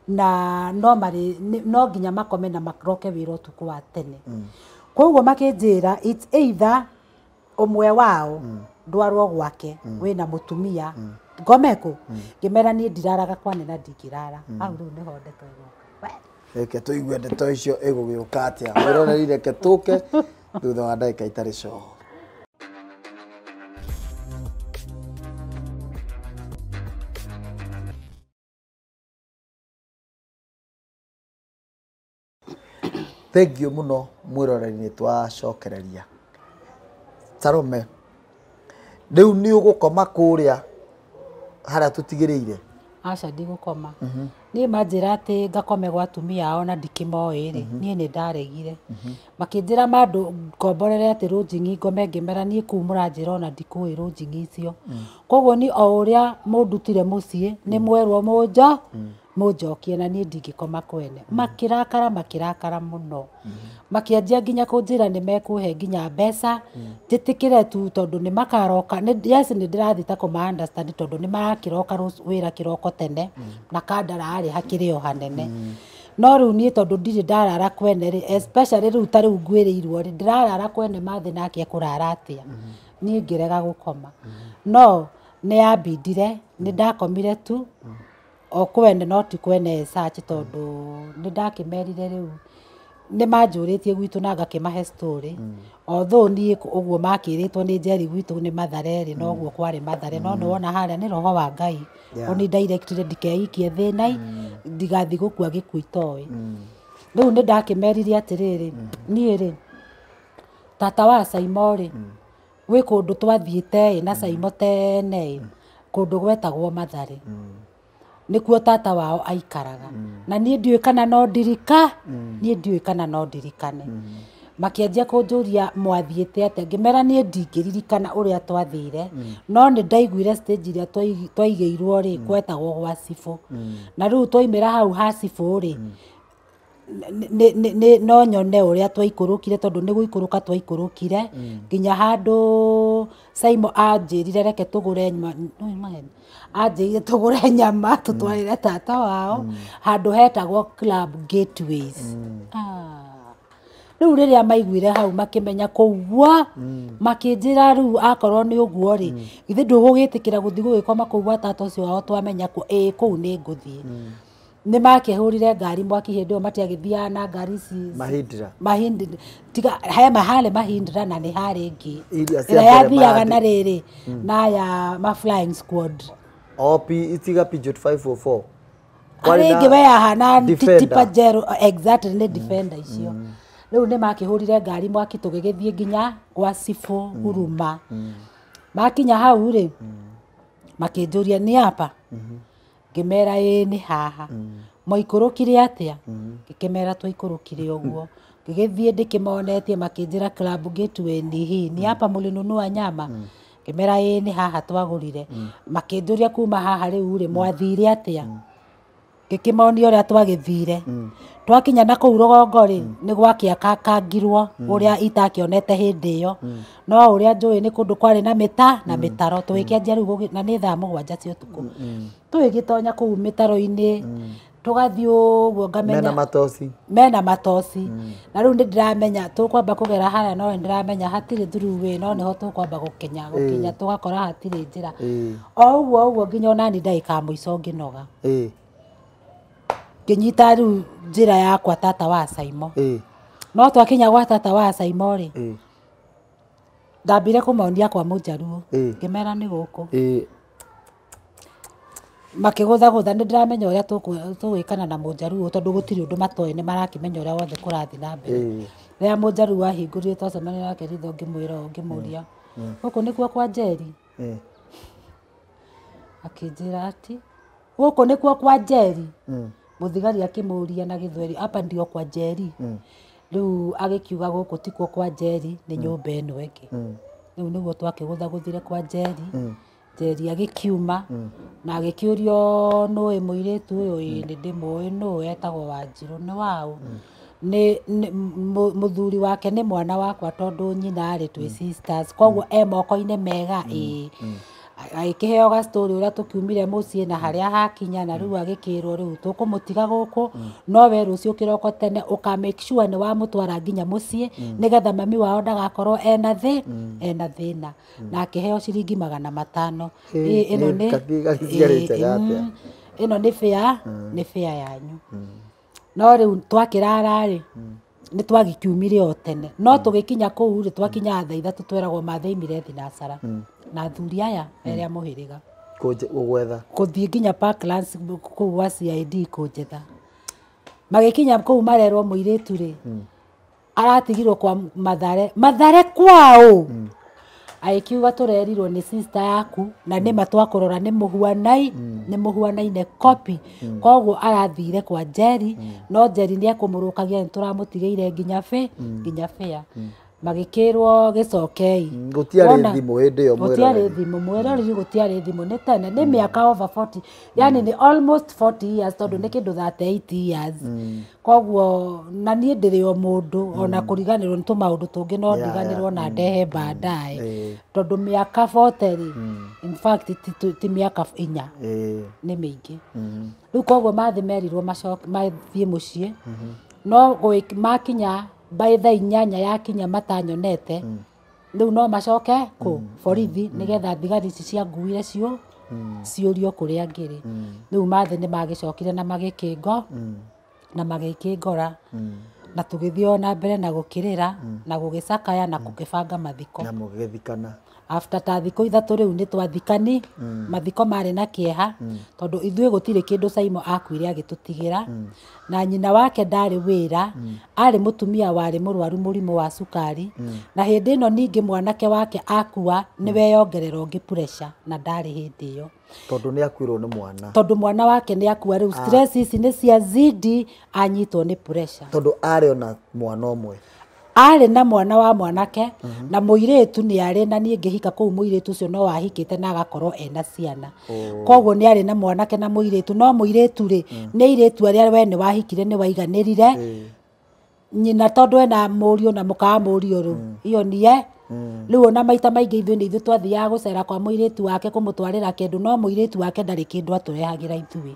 na no marĩ no nginya makome na maroke wĩra ũtukũ wa tene. Koguo makĩnjĩra it's either ũmwe wao ndwarwo gwake wĩna mũtumia ngome kũ ngĩmera niĩ ndiraraga kwane na ndingĩrara. Hau rĩu nĩho ndeto ĩgoka. Reke tũigue ndeto icio ĩgũgĩũka atĩa. Mwĩroreri reke tũke thutha wa ndagĩka itarĩ coho. Thank you mũno mwĩroreri nĩ twacokereria. Salome, rĩu nĩ ũgũkoma kũrĩa harĩa tũtigĩrĩire? Aca ndigũkoma. Niĩ manjĩra atĩ ngakome gwa atumia ao na ndikĩmoĩ rĩ, niĩ nĩ ndaregire. Makĩnjĩra mandũ ngomborere atĩ rũnjing'i ngome, ngĩmera niĩ kũu mũranjĩra ona ndikũĩ rũnjing'i icio. Koguo niĩ o ũrĩa mũndutire mũciĩ nĩ mwerwo mũnjokie na niĩ ndingĩkoma kwene. Makĩrakara makĩrakara mũno. Makĩanjia nginya kũnjĩra nĩ mekũhe nginya mbeca njĩtĩkĩre tu tondũ nĩ makaroka. Yes, nĩ ndĩrathiĩ ta kũma understand tondũ nĩ marakĩroka wĩra kĩroko tene na kandara arĩ hakĩrĩ o hanene. No rĩu niĩ tondũ ndirĩ ndarara kwene rĩ, especially rĩu ta rĩu ngwĩrĩirwo rĩ, ndĩrarara kwene mathĩ nake ekũrara atĩa? Niĩ ngĩrega gũkoma. No nĩ yambindire, nĩ ndakomire tu o kwene no ti kwene as such tondũ nĩ ndakĩmerire rĩu nĩ manjũrĩtie gwitũ na ngakĩmahe story. Although niĩ ũguo makĩrĩtwo nĩ Njeri gwitũ nĩ Mathare rĩ, noguo kwarĩ Mathare, no nĩ wona harĩa nĩ roho wa Ngai ũni directire ndikeikie thĩna ndigathiĩ gũkua gĩkuũ itoĩ. Rĩu nĩ ndakĩmerire atĩrĩrĩ, niĩ rĩ tata wa Saimo rĩ, gwĩ kũndũ twathiĩte ĩ na Saimo tene ĩ, kũndũ gwetagwo Mathare. Nĩkuo tata wao aikaraga. Na niĩ ndiũĩ kana no ndirika, niĩ ndiũĩ kana no ndirikane. Makĩanjia kũnjũria mwathiĩte atĩa, ngĩmera niĩ ndingĩririkana ũrĩa twathire, no nĩ ndaiguire stage ĩrĩa twaigĩirwo rĩ, gwetagwo gwa cibũ. Na rĩu twaimĩra hau ha cibũ rĩ, no nyone ũrĩa twaikũrũkire tondũ nĩ gũikũrũka twaikũrũkire nginya handũ Saimo anjĩrire reke tũgũre anjĩrire tũgũre nyama tũtwarĩre tata wao handũ hetagwo Club Gateways. Rĩu rĩrĩa maiguire hau makĩmenya kũu guo, makĩnjĩra rĩu akorwo nĩ ũguo rĩ, githĩ ndũgũgĩtĩkĩra gũthiĩ gũgĩkoma kũu gwa tata ũcio wao twamenya kuo? Ĩĩ kũu nĩ ngũthiĩ. Nĩ makĩhũrire ngari mwaki hĩndĩ ĩyo matiagĩthiaga na ngari ici Mahindra. Mahindra tiga he maharĩ Mahindra na nĩ harĩ ĩngĩ Iria cia ĩrĩa mbere yathiaga na Mahindra. rĩrĩ na ya ma flying squad. O P itiga Peugeot 504. Harĩ ĩngĩ we yahana Defender. Pajero, exactly nĩ Defender icio. Rĩu nĩ makĩhũrire ngari mwaki tũgĩgĩthiĩ nginya gwa cibũ Huruma. Makinya hau rĩ, makĩnjũria nĩ apa? Ngĩmera ĩĩ nĩ haha. Mwaikũrũkire atĩa? Ngĩkĩmera twaikũrũkire ũguo. Ngĩgĩthiĩ ndĩkĩmonetie makĩnjĩra Club Gateway ni hii, ni hapa mũlinunua nyama? Ngĩmera ĩĩ nĩ haha twagũrire. Makĩnjũria kuma haha rĩu rĩ, mwathire atĩa? Ngĩkĩmonia ũrĩa twagĩthire. Twakinya na kũu rũgongo rĩ, nĩ gwakĩakakangirwo ũrĩa itakĩonete hĩndĩ ĩyo. No ũrĩa njũĩ nĩ kũndũ kwarĩ na mĩta na mĩtaro, tũgĩkĩanjia rĩu na nĩ thaa 7 cia ũtukũ. Tũgĩgĩtonya kũu mĩtaro-inĩ, tũgathiĩ ũguo ngamenya mena matoci. Mena matoci. Na rĩu nĩ ndĩramenya tũkwamba kũgera harĩa, no nĩ ndĩramenya hatirĩ through way, no nĩho tũkwamba gũkinya gũkinya tũgakora hatirĩ njĩra. O ũguo ũguo nginya onani ndagĩka ya mũico ngĩnoga. Ngĩnyita rĩu njĩra yakwa tata wa Saimo. No twakinya gwa tata wa Saimo rĩ, ndambire kũmonia kwa Mũjaruo. Ngĩmera nĩ gũkũ. Makĩgũthagũtha nĩ ndĩramenya ũrĩa tũgwĩkana na Mũjaruo tondũ gũtirĩ ũndũ matoĩ, nĩ marakĩmenya ũrĩa wothe kũrathiĩ na mbere. Rĩrĩa Mũjaruo ahingũrire twacemania nake ritho ngĩmwĩra ũũ, ngĩmũria gũkũ nĩkuo kwa Njeri? Akĩnjĩra atĩ gũkũ nĩkuo kwa Njeri. Mũthigari akĩmũria na Gĩthweri, hapa ndio kwa Njeri? Rĩu agĩkiuga gũkũ tikuo kwa Njeri, nĩ nyũmba ĩno ĩngĩ. Rĩu nĩguo twakĩgũthagũthire kwa Njeri. Njeri agĩkiuma na agĩkĩũrio nũĩ mũirĩtu ũyũ? Ĩĩ nĩ ndĩmũĩ, nũũ? Etagwo Wanjirũ. Nĩ waũ? Nĩ mũthuri wake nĩ mwana wakwa tondũ nyina arĩ twĩ sisters, koguo e moko-inĩ mega. Ĩĩ agĩkĩheo ga story ũrĩa tũkiumire mũciĩ na harĩa hakinya, na rĩu agĩkĩrwo rĩu tũkũmũtiga gũkũ, no we rũciũ kĩroko tene ũka make sure nĩ wamũtwara nginya mũciĩ nĩgetha mami wao ndagakorwo ena ena thĩna. Na akĩheo ciringi 500. Ĩno nĩ ĩno nĩ fare, nĩ fare yanyu. No rĩu twakĩrara rĩ, nĩ twagĩkiumire o tene, no tũgĩkinya kũu rĩ, twakinya thaa 3 tweragwo mathaimire thinacara na athuri aya erĩa mũhĩrĩga gũgwetha kũthiĩ nginya Parklands kũu gwa CID kũnjetha. Magĩkinya kũu marerwo mũirĩtu rĩ, aratigirwo kwa Mathare. Mathare kwao? Agĩkiuga tũrerirwo nĩ sister yaku na nĩma twakũrora nĩ mũhuanai nĩ mũhuanaine copy. Koguo arathire kwa Njeri, no Njeri nĩ ekũmũrũkagia, nĩ tũramũtigĩire nginya bĩ nginya bĩa. Magĩkĩrwo gĩcokei. Gũtiarĩ Wona- thimũ hĩndĩ ĩyo, gũtiarĩ mwĩroreri. thimũ, mwĩroreri, gũtiarĩ thimũ, nĩ tene, nĩ mĩaka over 40, yani nĩ almost 40 years, tondũ nĩ kĩndũ 38 years. Koguo na niĩ ndĩrĩ o mũndũ ona kũriganĩrwo nĩ tũmaũndũ tũngĩ no ndiganĩrwo na ndehe baadaye, tondũ mĩaka 40 rĩ, in fact ti mĩaka 4, nĩ mĩingĩ. Rĩu koguo mathĩ merirwo macoke mathiĩ mũciĩ, no makinya by thaa 8 yakinya matanyonete, rĩu no macoke kũ borithi nĩgetha thigari ici cianguire cio ciũrio kũrĩa ngĩrĩ. Rĩu mathĩ nĩ magĩcokire na magĩkĩngo na magĩkĩngora, na tũgĩthiĩ o na mbere na gũkĩrĩra na gũgĩcakaya na gũkĩbanga mathiko. Na mũgĩthikana. After ta thikũ 3 rĩu nĩ twathikani. Mathiko marĩ na kĩeha tondũ ithuĩ gũtirĩ kĩndũ Saimo akuire agĩtũtigĩra, na nyina wake ndarĩ wĩra, arĩ mũtumia warĩ mũrwaru mũrimũ wa cukari, na hĩndĩ ĩno ningĩ mwanake wake akua nĩ weyongerera ũngĩ pressure, na ndarĩ hĩndĩ ĩyo. Tondũ nĩ akuirwo nĩ mwana. Tondũ mwana wake nĩ akua, rĩu stress ici nĩ cia zidi, anyitwo nĩ pressure. Tondũ arĩ ona mwana ũmwe. Arĩ na mwana wa mwanake na mũirĩtu nĩ arĩ, na niĩ ngĩhika kũu mũirĩtu ũcio no ahikĩte na agakorwo ena ciana. Koguo nĩ arĩ na mwanake na mũirĩtu, no mũirĩtu rĩ, nĩ airĩtu arĩa we nĩ wahikire nĩ waiganĩrire nyina, tondũ ena mũriũ na mũka wa mũriũ rĩu iyo niye. Rĩu ona maita maingĩ ithuĩ nĩ ithuĩ twathiaga gũcera kwa mũirĩtu wake kũmũtwarĩra kĩndũ, no mũirĩtu wake ndarĩ kĩndũ atũrehagĩra ithuĩ.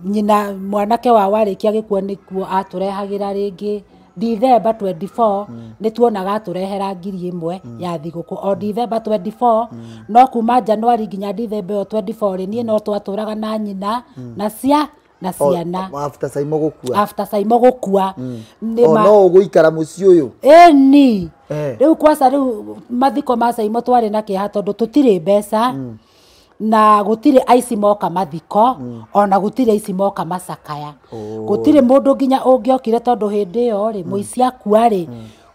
Nyina mwanake wa warĩkia gĩkuo nĩkuo atũrehagĩra rĩngĩ December 24, nĩ tuonaga atũrehera 1000 ya thigũkũ o December 24, no kuma January nginya December ĩyo 24 rĩ, niĩ no twatũraga na nyina na cia na ciana. O, after Saimo gũkua. After Saimo gũkua nĩ O no ũgũikara mũciĩ ũyũ. Ĩni. Rĩu kwaca rĩu mathiko ma Saimo twarĩ na kĩeha tondũ tũtirĩ mbeca, na gũtirĩ aici moka mathiko, ona gũtirĩ aici moka macakaya. Gũtirĩ mũndũ nginya ũngĩokire, tondũ hĩndĩ ĩyo rĩ, mũici akua rĩ,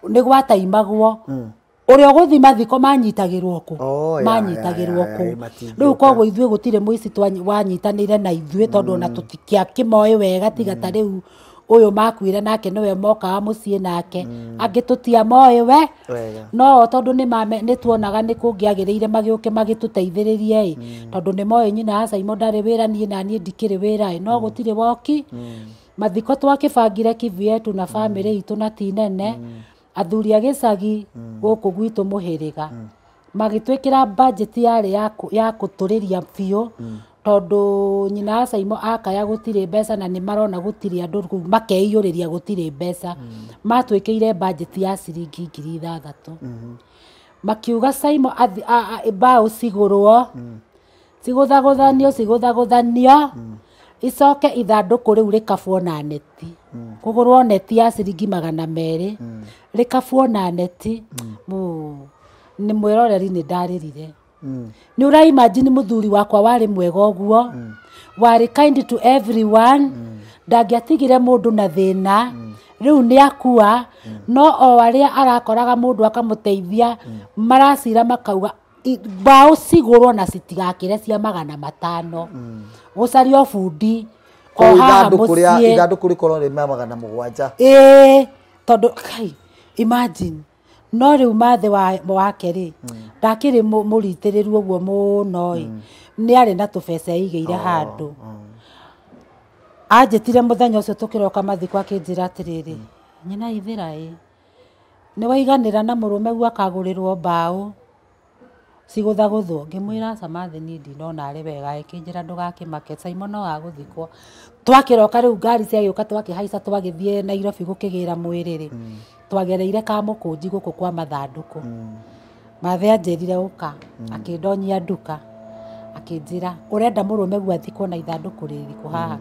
nĩ gwataimagwo ũrĩa ũgũthiĩ mathiko manyitagĩrwo kũ. Oh, ya, Manyitagĩrwo ya, ya, kũ. ya, matingĩũka. Rĩu koguo ithuĩ gũtirĩ mũici wanyitanĩire na ithuĩ, tondũ ona tũtiakĩmoĩ wega, tiga ta rĩu ũyũ makuire nake nĩwe mokaga mũciĩ nake, angĩ tũtiamoĩ we Wega. no tondũ nĩ tuonaga nĩ kũngĩagĩrĩire magĩũke magĩtũteithĩrĩrie ĩ, tondũ nĩ moĩ nyina wa Saimo ndarĩ wĩra, niĩ na niĩ ndikĩrĩ wĩra ĩ, no gũtirĩ woki. Mathiko twakĩbangire kivyetu na bamĩrĩ itũ na ti nene, athuri a gĩcagi gũkũ gwitũ mũhĩrĩga magĩtwĩkĩra budget yarĩ ya kũtũrĩria biũ, tondũ nyina wa Saimo akaya gũtirĩ mbeca na nĩ marona gũtirĩ andũ kũu makeiyũrĩria gũtirĩ mbeca, matwĩkĩire budget ya ciringi 6,000. Makiuga Saimo mbaũ cigũrwo, cigũthagũthanio cigũthagũthanio, icoke ithandũkũ rĩu rĩkabwo na neti, kũgũrwo neti ya ciringi 200, rĩkabwo na neti. Nĩ mwĩroreri, nĩ ndarĩrire. Nĩ ũra imagine mũthuri wakwa warĩ mwega ũguo, warĩ kind to everyone, ndangĩatigire mũndũ na thĩna, rĩu nĩ akua, no o arĩa arakoraga mũndũ akamũteithia maracira makauga mbaũ cigũrwo na citigakĩre cia 500, gũcario bundi o Kũu haha ithandũkũ rĩa mũciĩ. Ithandũkũ rĩkorwo rĩ ma 700. Ĩĩ, tondũ kai imagine, no rĩu mathĩ wake rĩ, ndakĩrĩ mũritĩrĩru ũguo mũno ĩ, nĩ arĩ na tũbeca eigĩire handũ. Anjĩtire mũthenya ũcio tũkĩroka mathiko, akĩnjĩra atĩrĩrĩ, nyina ithĩra ĩ, nĩ waiganĩra na mũrũme guo akagũrĩrwo mbaũ cigũthagũthwo? Ngĩmwĩra aca mathĩ, niĩ ndinona arĩ wega. Akĩnjĩra ndũgakĩmake, Saimo no agũthikwo. Twakĩroka rĩu ngari ciagĩũka, twakĩhaica twagĩthiĩ Nairobi gũkĩgĩra mwĩrĩ rĩ, twagereire Kamũkũnji gũkũ kwa mathandũkũ. Mathĩ anjĩrire ũka, akĩndonyia nduka, akĩnjĩra ũrenda mũrũme guo athikwo na ithandũkũ rĩrĩkũ haha.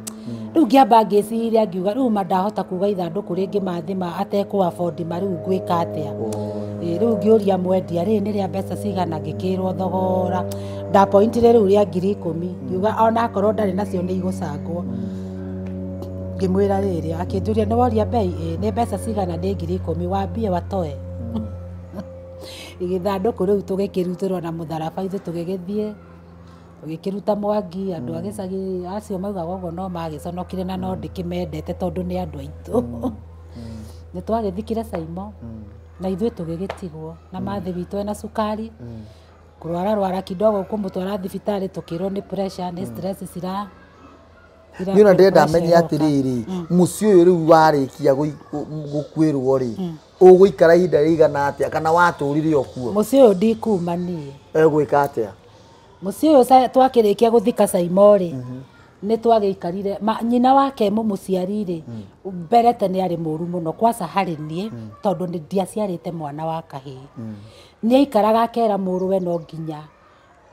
Rĩu ngĩamba ngĩciria, ngiuga rĩu ma ndahota kuga ithandũkũ rĩngĩ mathĩ ma atekũ afford ma, rĩu ngwĩka atĩa? Ĩ, rĩu ngĩũria mwendia rĩrĩ nĩ rĩa mbeca cigana, ngĩkĩrwo thogora ndapointire rĩu rĩa 10,000, ngiuga onakorwo ndarĩ nacio nĩ igũcangwo. Ngĩmwĩra rĩrĩ, akĩnjũria nĩ woria bei? Ĩ, nĩ mbeca cigana? Nĩ 10,000. Wambie watoe. Gĩthandũkũ rĩu tũgĩkĩrutĩrwo na mũtharaba ithuĩ tũgĩgĩthiĩ tũgĩkĩruta Mwangi. Andũ a gĩcagi acio maugaga ũguo no magĩconokire na no ndĩkĩmendete tondũ nĩ andũ aitũ. Nĩ twagĩthikire Saimo na ithuĩ tũgĩgĩtigwo na mathĩ witũ ena cukari kũrwara rwara kidogo kũmũtwara thibitarĩ tũkĩrwo nĩ pressure nĩ stress cira Niĩ ona ndĩrenda menye atĩrĩrĩ, mũciĩ ũyũ rĩu warĩkia gũkuĩrwo rĩ, ũgũikara ihinda rĩigana atĩa kana watũrire o kuo? Mũciĩ ũyũ ndikuma niĩ. Egwĩka atĩa? Mũciĩ ũyũ twakĩrĩkia gũthika Saimo rĩ, nĩ twagĩikarire nyina wake mũmũciari rĩ, mbere tene arĩ mũru mũno kwaca harĩ niĩ tondũ nĩ ndiaciarĩte mwana wa kahĩĩ. Nĩ aikaraga akera mũrũwe no nginya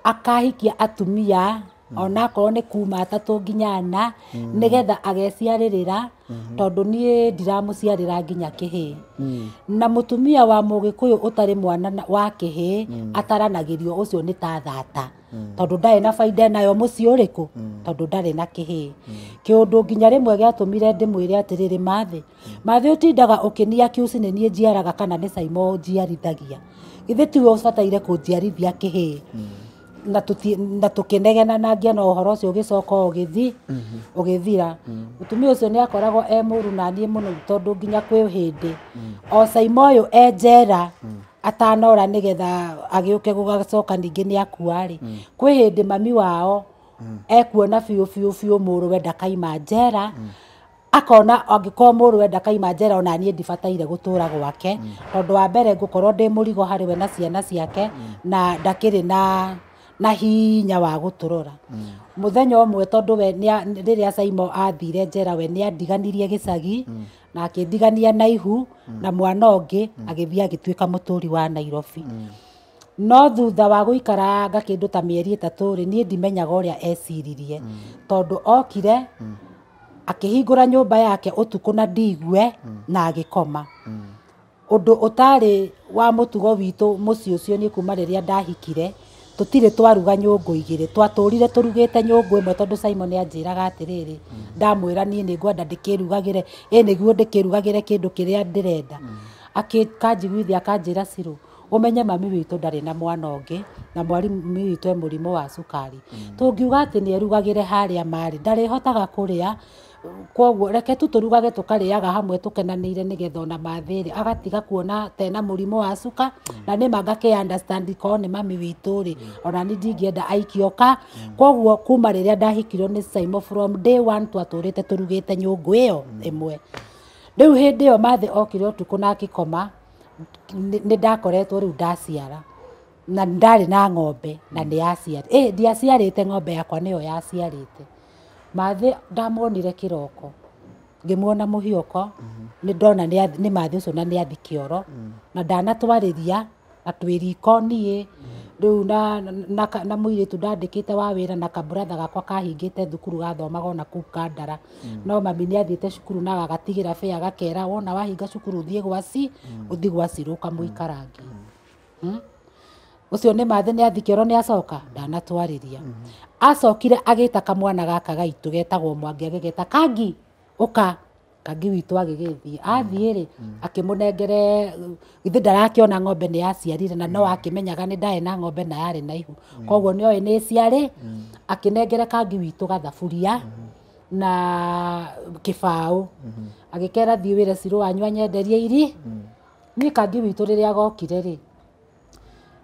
akahikia atumia onakorwo nĩ kuma atatũ nginya ana nĩgetha ageciarĩrĩra tondũ niĩ ndiramũciarĩra nginya kĩhĩĩ. Na mũtumia wa mũgĩkũyũ ũtarĩ mwana wa kĩhĩĩ ataranagĩrio ũcio nĩ ta thata tondũ ndarĩ na baida nayo mũciĩ ũrĩkũ tondũ ndarĩ na kĩhĩĩ. Kĩũndũ nginya rĩmwe gĩatũmire ndĩmwĩre atĩrĩrĩ, Mathĩ Mathĩ ũtindaga ũkĩnia kiuci nĩ niĩ njiaraga kana nĩ Saimo njiarithagia, githĩ tiwe ũbataire kũnjiarithia kĩhĩĩ? Na tũkĩnegena na ngĩona ũhoro ũcio ũgĩcoka ũgĩthi ũgĩthira. Mũtumia ũcio nĩ akoragwo e mũru na niĩ mũno tondũ nginya kwĩ hĩndĩ o Saimo ũyũ e njera atanora nĩgetha agĩũke gũgacoka ningĩ nĩ akua rĩ, kwĩ hĩndĩ mami wao ekuona biũ biũ biũ mũrũwe ndakaima njera, akona angĩkorwo mũrũwe ndakaima njera ona niĩ ndibataire gũtũra gwake tondũ wa mbere ngũkorwo ndĩ mũrigo harĩ we na ciana ciake na ndakĩrĩ na hinya wa gũtũrora. Mũthenya ũmwe tondũ we rĩrĩa Saimo athire njera we nĩ andiganirie gĩcagi na akĩndigania na ihu na mwana ũngĩ agĩthiĩ agĩtuĩka mũtũri wa Nairobi. No thutha wa gũikaranga kĩndũ ta mĩeri 3 rĩ, niĩ ndimenyaga ũrĩa eciririe tondũ okire akĩhingũra nyũmba yake ũtukũ na ndigue na agĩkoma. Ũndũ ũtarĩ wa mũtugo witũ mũciĩ ũcio niĩ kuma rĩrĩa ndahikire tũtirĩ twaruga nyũngũ igĩrĩ, twatũrire tũrugĩte nyũngũ ĩmwe tondũ Simon anjĩraga atĩrĩrĩ, ndamwĩra niĩ nĩ ngwenda ndĩkĩrugagĩre, ĩ nĩguo ndĩkĩrugagĩre kĩndũ kĩrĩa ndĩrenda. Akanjiguithia akanjĩra Cirũ, ũmenye mami witũ ndarĩ na mwana ũngĩ na mami witũ e mũrimũ wa cukari, tũngiuga atĩ nĩ erugagĩre harĩa marĩ ndarĩhotaga kũrĩa, koguo reke tu tũrugage tũkarĩaga hamwe tũkenanĩire nĩgetha ona mathĩrĩ agatiga kuona tena mũrimũ wa cuka na nĩ ma ngakĩ understand korwo nĩ mami witũ rĩ, ona niĩ ndingĩenda aikio ka. Koguo kuma rĩrĩa ndahikirwo nĩ Saimo from day one twatũrĩte tũrugĩte nyũngũ ĩyo ĩmwe. Rĩu hĩndĩ ĩyo Mathĩ okire ũtukũ na akĩkoma, nĩ ndakoretwo rĩu ndaciara na ndarĩ na ng'ombe na nĩ yaciarĩte, ndiaciarĩte ng'ombe yakwa nĩyo yaciarĩte. Mathĩ ndamuonire kĩroko ngĩmuona mũhiũko nĩ ndona nĩ Mathĩ ũcio na nĩ athi kĩoro na ndanatwarĩria na twĩ riko niĩ rĩu na mũirĩtu ndandĩkĩte wa wĩra na kaburatha gakwa kahingĩte thukuru gathomaga ona kũu Kandara, no mami nĩ athiĩte cukuru na gagatigĩra bĩa gakera wona wahinga cukuru ũthiĩ gwa ũthiĩ gwa Cirũ ũkamũikarangie. Ũcio nĩ Mathĩ nĩ athi kĩoro nĩ acoka ndanatwarĩria. Acokire agĩta kamwana gaka gaitũ getagwo Mwangi agĩgeta Kangi ũka, Kangi witũ agĩgĩthiĩ. Athiĩ rĩ akĩmũnengere, githĩ ndarakĩona ng'ombe nĩ yaciarire na no akĩmenyaga nĩ ndarĩ na ng'ombe na yarĩ na ihu, koguo nĩ oĩ nĩ ĩciarĩ. Akĩnengere Kangi witũ gathaburia na kĩbaũ agĩkera thiĩ wĩre Cirũ wanyu anyenderie iri. Niĩ Kangi witũ rĩrĩa gokire rĩ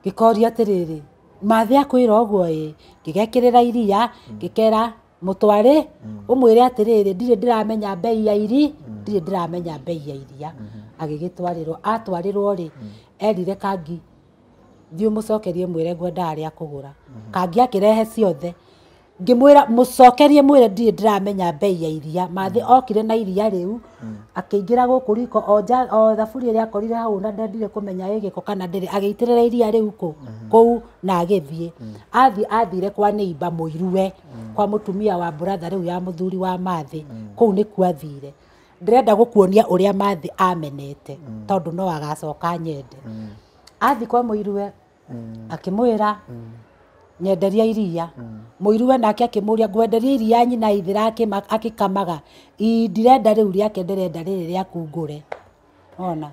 ngĩkoria atĩrĩrĩ, Mathĩ akwĩra ũguo ĩ, ngĩgekĩrĩra iria ngĩkera mũtware ũmwĩre atĩrĩrĩ ndirĩ ndĩramenya bei ya iri, ndirĩ ndĩramenya bei ya iria. Agĩgĩtwarĩrwo, atwarĩrwo rĩ erire Kangi thiĩ ũmũcokerie mwĩre ngwendaga rĩa kũgũra. Kangi akĩrehe ciothe, ngĩmwĩra mũcokerie mwĩre ndirĩ ndĩramenya bei ya iria. Mathĩ okire na iria rĩu akĩingĩra gũkũ riko o thaburia ĩrĩa akorire hau na ndendire kũmenya ĩ gĩko kana ndĩrĩ, agĩitĩrĩra iria rĩu kũu na agĩthiĩ. Athiĩ athire kwa neighbor mũiruwe kwa mũtumia wa brother rĩu ya mũthuri wa Mathĩ, kũu nĩkuo athire. Ndĩrenda gũkuonia ũrĩa Mathĩ amenete tondũ no agacoka nyende. Athiĩ kwa mũiruwe akĩmwĩra nyenderia iria. Mũiruwe nake akĩmũria ngwenderia iria nyina ithira akĩkamaga, ii ndirenda rĩu rĩake ndĩrenda rĩrĩ rĩaku ngũre. Ona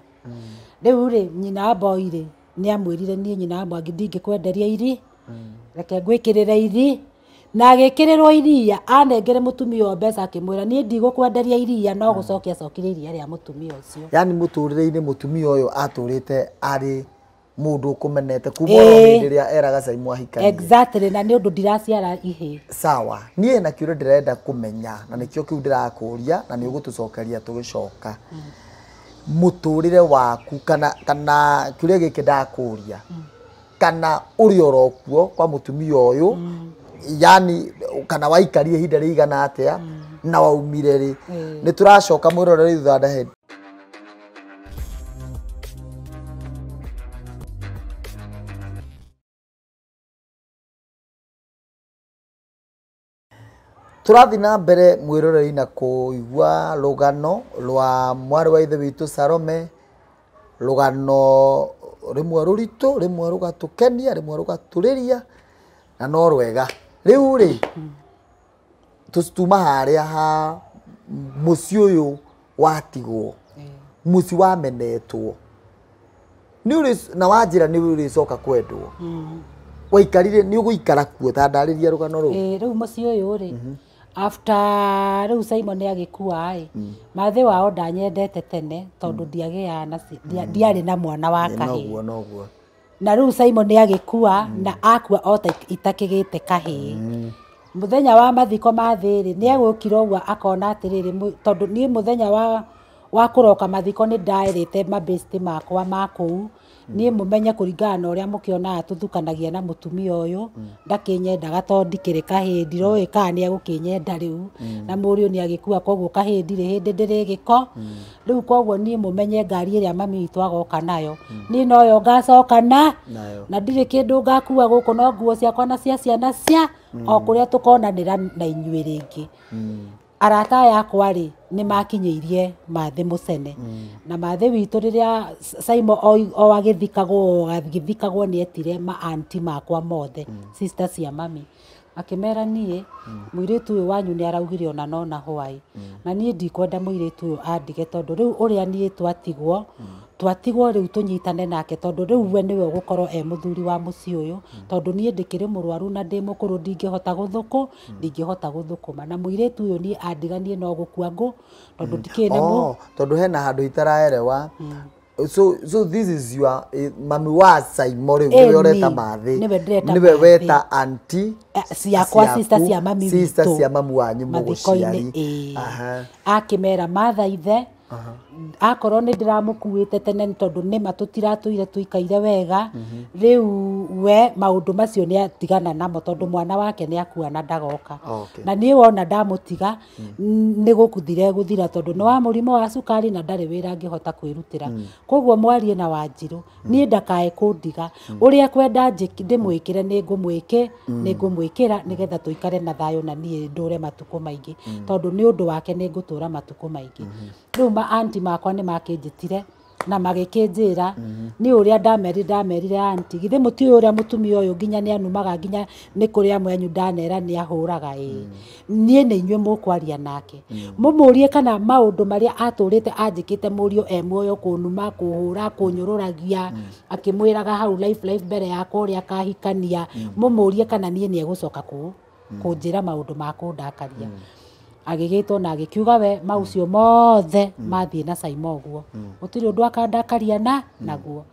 rĩu rĩ nyina wa boy rĩ Nĩ amwĩrire niĩ nyina wa Mwangi ndingĩkwenderia iri reke ngwĩkĩrĩre iri na agĩkĩrĩrwo iria anengere mũtumia ũyũ mbeca akĩmwĩra niĩ ndigũkwenderia iria no gũcokia acokire iria rĩa mũtumia ũcio. Yani mũtũrĩre-inĩ mũtumia ũyũ atũrĩte arĩ mũndũ ũkũmenete kuma o hĩndĩ ĩrĩa eraga Saimo ahikanie. Exactly, na nĩ ũndũ ndiraciara ihĩĩ. Sawa, niĩ na kĩũria ndĩrenda kũmenya na nĩkĩo kĩu ndĩrakũria na nĩ ũgũtũcokeria tũgĩcoka. Mũtũrĩre waku kana kĩũria gĩkĩ ndakũria kana ũrĩ oro kuo kwa mũtumia ũyũ yani kana waikarire ihinda rĩigana atĩa na waumire rĩ. Nĩ tũracoka mwĩrorere thutha wa ndagĩka. Tũrathiĩ na mbere mwĩroreri na kũigua rũgano rwa mwarĩ wa ithe witũ Salome, rũgano rĩmwe rũritũ, rĩmwe rũgatũkenia, rĩmwe rũgatũrĩria na no rwega. Rĩu rĩ tuma harĩa ha mũciĩ ũyũ watigwo, mũciĩ wamenetwo na wanjĩra nĩ ũrĩcoka kwendwo. Waikarire nĩ ũgũikara kuo ta ndarĩria rũgano rũu. Rĩu mũciĩ ũyũ rĩ after rĩu Simon agĩkua ĩ mathĩ wao ndanyendete tene tondũ ndiagĩaga na ndiarĩ na mwana wa kahĩĩ. Noguo noguo. Na rĩu Simon agĩkua na akua o ta itakĩgĩte kahĩĩ. Mũthenya wa mathiko ma thĩ rĩ nĩ egũkire ũguo akona atĩrĩrĩ tondũ niĩ mũthenya wa kũroka mathiko nĩ ndaerĩte mabĩsti makwa ma kũu niĩ mũmenye kũringana na ũrĩa mũkĩonaga tũthukanagia na mũtumia ũyũ ndakĩnyendaga tondũ ndikĩrĩ kahĩĩ ndiroĩ kana nĩ egũkĩnyenda rĩu na mũriũ nĩ agĩkua koguo kahĩĩ ndirĩ hĩndĩ ndĩrĩ gĩko rĩu koguo niĩ mũmenye ngari ĩrĩa mami witũ agoka nayo niĩ noyo ngacoka na ndirĩ kĩndũ ngakua gũkũ no nguo ciakwa na cia ciana cia o kũrĩa tũkonanĩra na inyuĩ rĩngĩ. Arata aya akwa rĩ nĩ makinyĩirie mathĩ mũcene na mathĩ witũ rĩrĩa Simon o agĩthikagwo nĩ etire ma aunty makwa mothe sister cia mami akĩmera niĩ mũirĩtu ũyũ wanyu nĩ araugire ona nona hwai na niĩ ndikwenda mũirĩtu ũyũ andige tondũ rĩu ũrĩa niĩ twatigwo rĩu tũnyitane nake tondũ rĩu we nĩwe ũgũkorwo e mũthuri wa mũciĩ ũyũ tondũ niĩ ndĩkĩrĩ mũrwaru na ndĩ mũkũrũ ndingĩhota ndingĩhota gũthũkũma na mũirĩtu ũyũ niĩ andiga niĩ no gũkua ngũ tondũ ndikĩrĩ na tondũ hena handũ itaraerewa. So this is your mami wa Simon rĩu nĩwe ũreta mathĩ nĩwe weta aunty ciakwa sister cia mami witũ sister cia mami wanyu mũgũciari. Akĩmera mathaithe akorwo nĩ ndĩramũkuĩte tene tondũ nĩma tũtiratũire tũikaire wega rĩu we maũndũ macio nĩ atigana namo tondũ mwana wake nĩ akua na ndagoka na niĩ wona ndamũtiga nĩ gũkuthire gũthira tondũ nĩ wa mũrimũ wa cukari na ndarĩ wĩra angĩhota kwĩrutĩra koguo mwarie na Wanjirũ niĩ ndakae kũndiga ũrĩa kwenda ndĩmwĩkĩre nĩ ngũmwĩkĩra nĩgetha tũikare na thayũ na niĩ ndũre matukũ maingĩ tondũ nĩ ũndũ wake nĩ ngũtũra matukũ maingĩ. Rĩu ma aunty makwa nĩ makĩnjĩtire na magĩkĩnjĩra nĩ ũrĩa ndamerire aunty githĩ mũtiũĩ ũrĩa mũtumia ũyũ nginya nĩ anumaga nginya nĩ kũrĩ amwe anyu ndanera nĩ ahũraga ĩĩ niĩ nĩ inyuĩ mũkwaria nake mũmũrie kana maũndũ marĩa atũrĩte anjĩkĩte mũriũ e muoyo kũnuma kũhũra kũnyũrũragia akĩmwĩraga hau life mbere yakwa ũrĩa akahikania mũmũrie kana niĩ nĩ egũcoka kũnjĩra maũndũ ma kũndakaria. Agĩgĩtwo na agĩkiuga we maucio mothe mathiĩ na Simon ũguo gũtirĩ ũndũ akandakaria na naguo.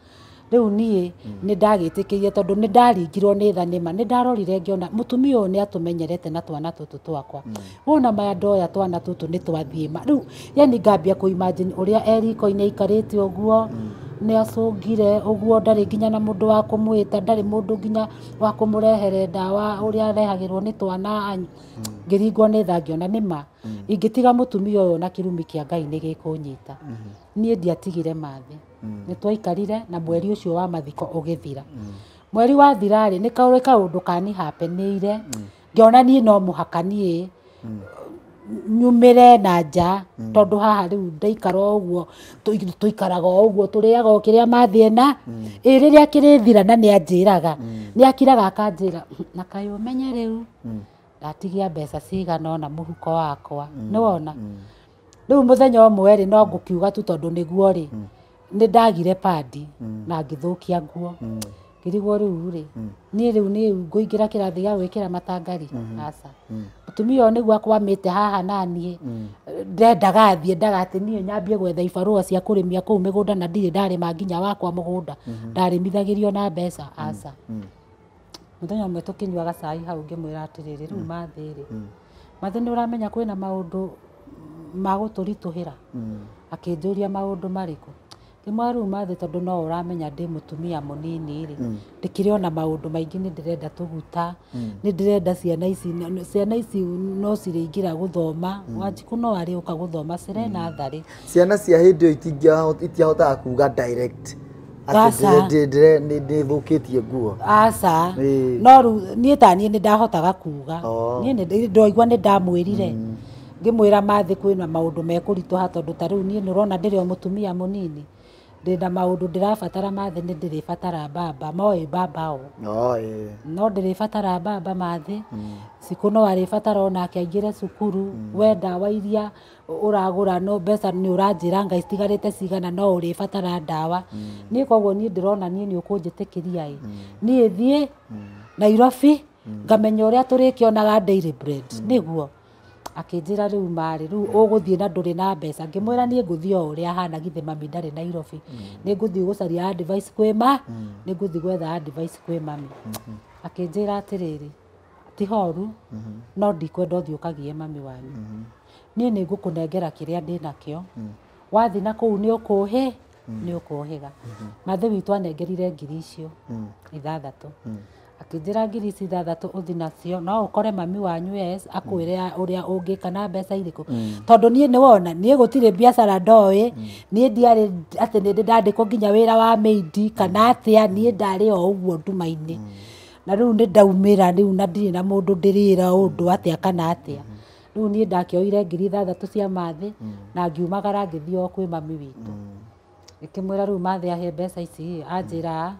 Rĩu niĩ nĩ ndagĩtĩkĩrie tondũ nĩ ndaringirwo nĩ tha nĩma nĩ ndarorire ngĩona mũtumia ũyũ nĩ atũmenyerete na twana tũtũ twakwa wona maya ndoya twana tũtũ nĩ twathiĩ ma rĩu yani ngambia kũ imagine ũrĩa e riko-inĩ aikarĩte ũguo nĩ acũngire ũguo ndarĩ nginya na mũndũ wa kũmwĩta ndarĩ mũndũ nginya wa kũmũrehere ndawa ũrĩa arehagĩrwo nĩ twana ngĩringwo nĩ tha ngĩona nĩma ingĩtiga mũtumia ũyũ na kĩrumi kĩa Ngai nĩ gĩkũnyita. Niĩ ndiatigire mathĩ nĩ twaikarire na mweri ũcio wa mathiko ũgĩthira. Mweri wathira rĩ nĩ kaũrĩ kaũndũ kanihapenĩire ngĩona niĩ no mũhaka niĩ nyumĩre na nja tondũ haha rĩu ndaikara ũguo tũikaraga ũguo tũrĩaga o kĩrĩa mathiĩ na ĩ rĩrĩa kĩrĩthira na nĩ anjĩraga nĩ akiraga akanjĩra na kaĩ ũmenye rĩu ndatigia mbeca cigana ũna mũhuko wakwa nĩ wona. Rĩu mũthenya ũmwe rĩ no ngũkiuga tu tondũ nĩguo rĩ Nĩ ndagire padi na ngĩthũkia nguo. Ngĩrigwo rĩu rĩ, niĩ rĩu nĩ ngũingĩra kĩrathi gĩa gwĩkĩra matangari? Aca. Mũtumia ũyũ nĩguo akwamĩte haha naniĩ ndendaga thiĩ, endaga atĩ niĩ nyambie gwetha ibarũa cia kũrĩmia kũu mĩgũnda na ndirĩ ndarĩma nginya wakwa mũgũnda, ndarĩmithagĩrio na mbeca. Aca. Mũthenya ũmwe tũkĩnyua gacai hau ngĩmwĩra atĩrĩrĩ, rĩu Mathĩ rĩ, Mathĩ nĩ ũramenya kwĩna maũndũ ma gũtũritũhĩra? Akĩnjũria maũndũ marĩkũ? Ngĩmwĩra rĩu Mathĩ, tondũ no ũramenya ndĩ mũtumia mũnini rĩ, ndĩkĩrĩ ona maũndũ maingĩ, nĩ ndĩrenda tũguta, nĩ ndĩrenda ciana ici, ciana ici no cirĩingĩra gũthoma, Wanjikũ no arĩũka gũthoma cire natharĩ. Ciana cia hĩndĩ ĩyo itiahotaga kuga direct atĩ nĩ thũkĩtie nguo. Aca. No rĩu niĩ ta niĩ nĩ ndahotaga kuga. Niĩ nĩ ndoigua nĩ ndamwĩrire. Ngĩmwĩra Mathĩ kwĩna maũndũ mekũritũha tondũ ta rĩu niĩ nĩ ũrona ndĩrĩ o mũtumia mũnini. Ndĩna maũndũ ndĩrabatara Mathĩ, nĩ ndĩrĩbatara baba, moĩ baba o. No ndĩrĩbatara baba Mathĩ. Cikũ no arĩbatara onake aingĩre cukuru, we ndawa iria ũragũra no mbeca nĩ ũranjĩra ngai citigarĩte cigana, no ũrĩbatara ndawa. Niĩ koguo niĩ ndĩrona niĩ nĩ ũkũnjĩtĩkĩria ĩ. Niĩ thiĩ Nairobi ngamenya ũrĩa tũrĩkĩonaga daily bread nĩguo. Akĩnjĩra rĩu marĩ rĩu ũgũthiĩ na ndũrĩ na mbeca. Ngĩmwĩra niĩ ngũthiĩ o ũrĩa hana, githĩ mami ndarĩ Nairobi. Nĩ ngũthiĩ gũcaria advice kwĩ ma, nĩ ngũthiĩ gwetha advice kwĩ mami. Akĩnjĩra atĩrĩrĩ, ti horu, no ndikwenda ũthiĩ ũkagie mami wanyu. Niĩ nĩ ngũkũnengera kĩrĩa ndĩnakĩo, wathiĩ na kũu nĩ ũkũhĩ, nĩ ũkũhĩga. Mathĩ witũ anengerire ngiri icio 6. Akĩnjĩra ngiri ici 6 ũthiĩ nacio, no ũkore mami wanyu yes akwĩre ũrĩa ũngĩka na mbeca irĩkũ. Tondũ niĩ nĩ wona, niĩ gũtirĩ biacara ndoĩ, niĩ ndiarĩ atĩ nĩ ndandĩkwo nginya wĩra wa maid kana atĩa, niĩ ndarĩ o ũguo nduma-inĩ. Na rĩu nĩ ndaumĩra rĩu na ndirĩ na mũndũ ndĩrĩra ũndũ atĩa kana atĩa. Rĩu niĩ ndakĩoire ngiri 6 cia Mathĩ na ngiumagara ngĩthiĩ o kwĩ mami witũ. Ngĩkĩmwĩra rĩu Mathĩ ahe mbeca ici, anjĩra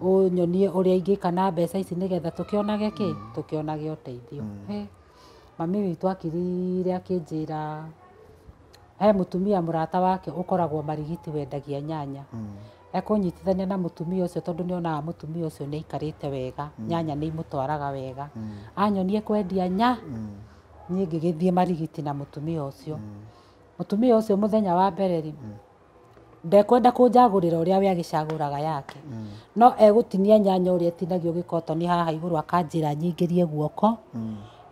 ũnyonie ũrĩa ingĩka na mbeca ici nĩgetha tũkĩonage kĩ, tũkĩonage ũteithio. Mami witũ akirire akĩnjĩra he mũtumia mũrata wake ũkoragwo Marigiti wendagia nyanya. Ekũnyitithania na mũtumia ũcio tondũ nĩonaga mũtumia ũcio nĩ aikarĩte wega, nyanya nĩ imũtwaraga wega. Anyonie kwendia niĩ ngĩgĩthiĩ Marigiti na mũtumia ũcio. Mũtumia ũcio mũthenya wa mbere rĩ, ndekwenda kũnjagũrĩra ũrĩa we agĩcagũraga yake. No egũtinia nyanya ũrĩa ĩtinagio gĩkotoni haha igũrũ akanjĩra nyingĩrie guoko.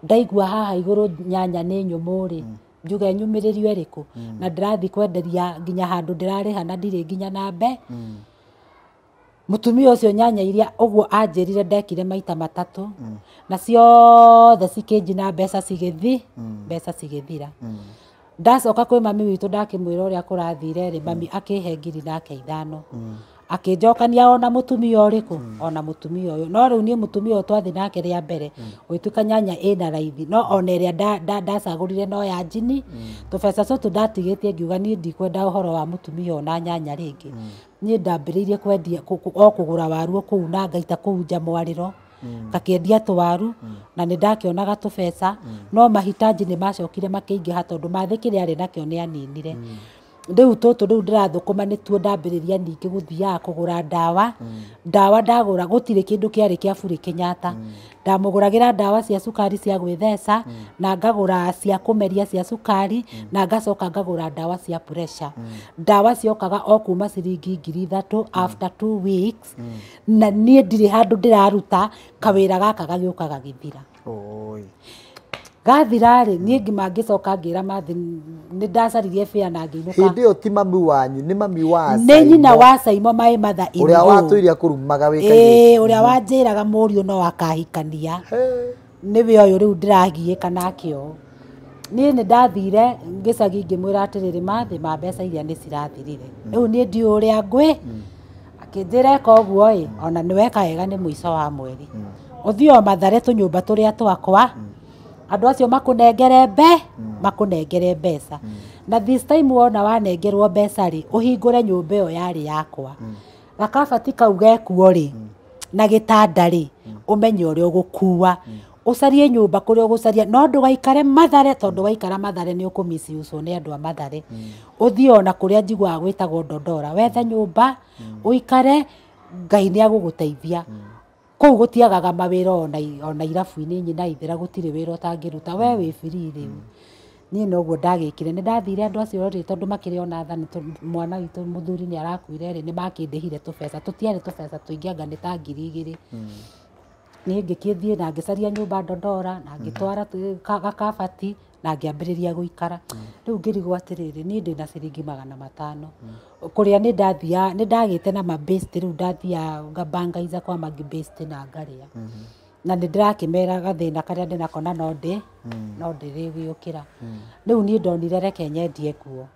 Ndaigua haha igũrũ nyanya nĩ nyũmũ rĩ, njuge nyumĩrĩrio ĩrĩkũ, na ndĩrathiĩ kwenderia nginya handũ ndĩrarĩha na ndirĩ nginya na mbe. Mũtumia ũcio nyanya iria ũguo anjĩrire ndekire maita 3, na ciothe cikĩnjina mbeca cigĩthi, mbeca cigĩthira. Ndacoka kwĩ mami witũ ndakĩmwĩra ũrĩa kũrathire rĩ, mami akĩhe ngiri nake 5. Akĩnjokania ona mũtumia ũrĩkũ, ona mũtumia ũyũ. No rĩu niĩ mũtumia ũyũ twathiĩ nake rĩa mbere, gũgĩtuĩka nyanya ĩna raithi, no ona ĩrĩa ndacagũrire no ya njini, tũbeca tũtũ ndatigĩtie ngiuga niĩ ndikwenda ũhoro wa mũtumia ũyũ na nyanya rĩngĩ. Niĩ ndambĩrĩirie kwendia o kũgũra waru kũu na ngaita kũu nja mwarĩro, ngakĩendia tũwaru na nĩ ndakĩonaga tũbeca, no mahitaji nĩ macokire makĩingĩha tondũ Mathĩ kĩrĩa arĩ nakĩo nĩ aninire. Rĩu tũtũ rĩu ndĩrathũkũma nĩtuo ndambĩrĩria ningĩ gũthiaga kũgũra ndawa. Ndawa ndagũra gũtirĩ kĩndũ kĩarĩ kĩa burĩ Kenyatta. Ndamũgũragĩra ndawa cia cukari cia gwĩtheca, na ngagũra cia kũmeria cia cukari, na ngacoka ngagũra ndawa cia pressure. Ndawa ciokaga o kuma ciringi 3,000 after 2 weeks, na niĩ ndirĩ handũ ndĩraruta, kawĩra gaka gagĩũka gagĩthira. Gathira rĩ, niĩ ngima ngĩcoka ngĩra Mathĩ nĩ ndacaririe bĩa na ngĩinũka. Hĩndĩ ĩyo ti mami wanyu, nĩ mami wa Nĩ nyina wa Saimo my mother in Ũrĩa law. watũire akũrumaga wĩ kairĩtu. Ũrĩa wanjĩraga mũriũ no akahikania. Nĩwe ũyũ rĩu ndĩragiĩka nake ũũ. Niĩ nĩ ndathire gĩcagi ngĩmwĩra atĩrĩrĩ, Mathĩ ma mbeca iria nĩ cirathirire. Rĩu niĩ ndiũĩ ũrĩa ngwĩ. Akĩnjĩra eka ũguo ĩ, ona nĩ weka wega nĩ mũico wa mweri. Ũthiĩ o Mathare tũnyũmba tũrĩa twakwa, andũ acio makũnengere makũnengere mbeca. Na this time wona wanengerwo mbeca rĩ, ũhingũre nyũmba ĩyo yarĩ yakwa. Gakabati kau gekuo rĩ, na gĩtanda rĩ, ũmenye ũrĩa ũgũkua. Ũcarie nyũmba kũrĩa ũgũcaria no ndũgaikare Mathare tondũ waikara Mathare nĩ ũkũmiciucwo nĩ andũ a Mathare. Ũthiĩ ona kũrĩa njiguaga gwĩtagwo Ndondora wethe nyũmba ũikare Ngai nĩ agũgũteithia. Kũu gũtiagaga mawĩra ona irabu-inĩ nyina ithira gũtirĩ wĩra ũtangĩruta we wĩ free rĩu. Niĩ noguo ndagĩkire nĩ ndathire andũ acio rĩ tondũ makĩrĩ ona tha mwana witũ mũthuri nĩ arakuire rĩ nĩ makĩndĩhire tũbeca tũtiarĩ tũbeca tũingĩ anga nĩ ta 2,000. Niĩ ngĩkĩthiĩ na ngĩcaria nyũmba Ndondora na ngĩtwara gakabati na ngĩambĩrĩria gũikara. Rĩu ngĩrigwo atĩrĩrĩ niĩ ndĩna ciringi 500 kũrĩa nĩ ndathia nĩ ndagĩte na mabest rĩu ndathia ngabangaiza kwa mabest na ngarĩa. Na nĩ ndĩrakĩmera gathĩna karĩa ndĩnako na no ndĩrĩgĩũkĩra. Rĩu niĩ ndonire reke nyendie nguo.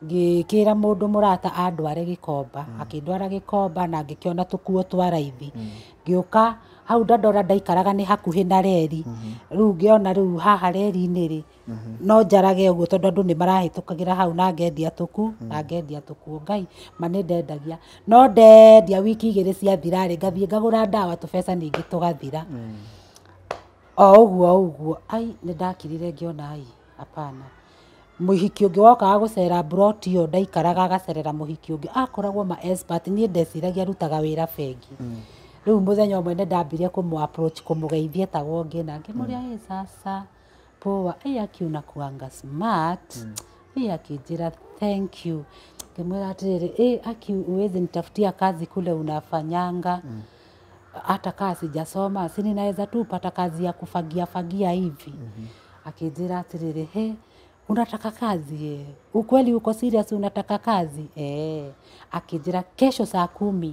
Ngĩkĩra mũndũ mũrata andware Gĩkomba akĩndwara Gĩkomba na ngĩkĩona tũkuo twa raithi. Ngĩũka hau Ndondora ndaikaraga nĩ hakuhĩ na reri. Rĩu ngĩona rĩu haha reri-inĩ rĩ no njarage ũguo tondũ andũ nĩ marahĩtũkagĩra hau na ngendia tũku na ngendia tũkuo Ngai ma nĩ ndendagia no ndendia wiki 2 ciathira rĩ ngathiĩ ngagũra ndawa tũbeca ningĩ tũgathira. O ũguo ũguo ai nĩ ndakirire ngĩona ai hapana. Mũhiki ũngĩ wokaga gũcera mburoti ĩyo ndaikaraga agacerera mũhiki ũngĩ akoragwo ma expert niĩ ndeciragia arutaga wĩra bengi. Rĩu mũthenya ũmwe nĩ ndambirie kũmũ approach kũmũgeithia etagwo Ngĩna ngĩmũria ĩ sasa poa ĩ akiuna kuanga smart ĩ akĩnjĩra thank you. Ngĩmwĩra atĩrĩrĩ ĩ aki uwezi nitafutia kazi kule unafanyanga hata kaa sijasoma si ninaweza tu pata kazi ya kufagia fagia hivi. Akĩnjĩra atĩrĩrĩ he unataka kazi eh? Ukweli uko serious unataka kazi eh? Akĩnjĩra kesho saa 10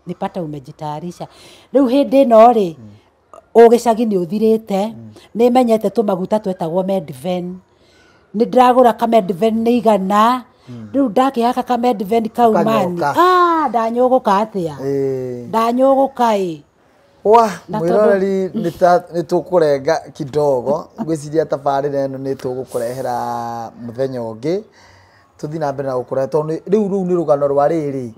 nipate umejitayarisha. Rĩu hĩndĩ ĩno rĩ ũgĩcagi nĩ ũthirĩte nĩ menyete tũmaguta twetagwo Medven nĩ ndĩragũra ka Medven nĩ 100 rĩu ndakĩhaka ka Medven kau mani ndanyũgũka atĩa ndanyũgũka ĩ. Wa mwĩroreri nĩ tũkũrenga kidogo ngwĩciria tabarĩra ĩno nĩ tũgũkũrehera mũthenya ũngĩ tũthiĩ na mbere na gũkũrehe tondũ rĩu nĩ rũgano rwa rĩrĩ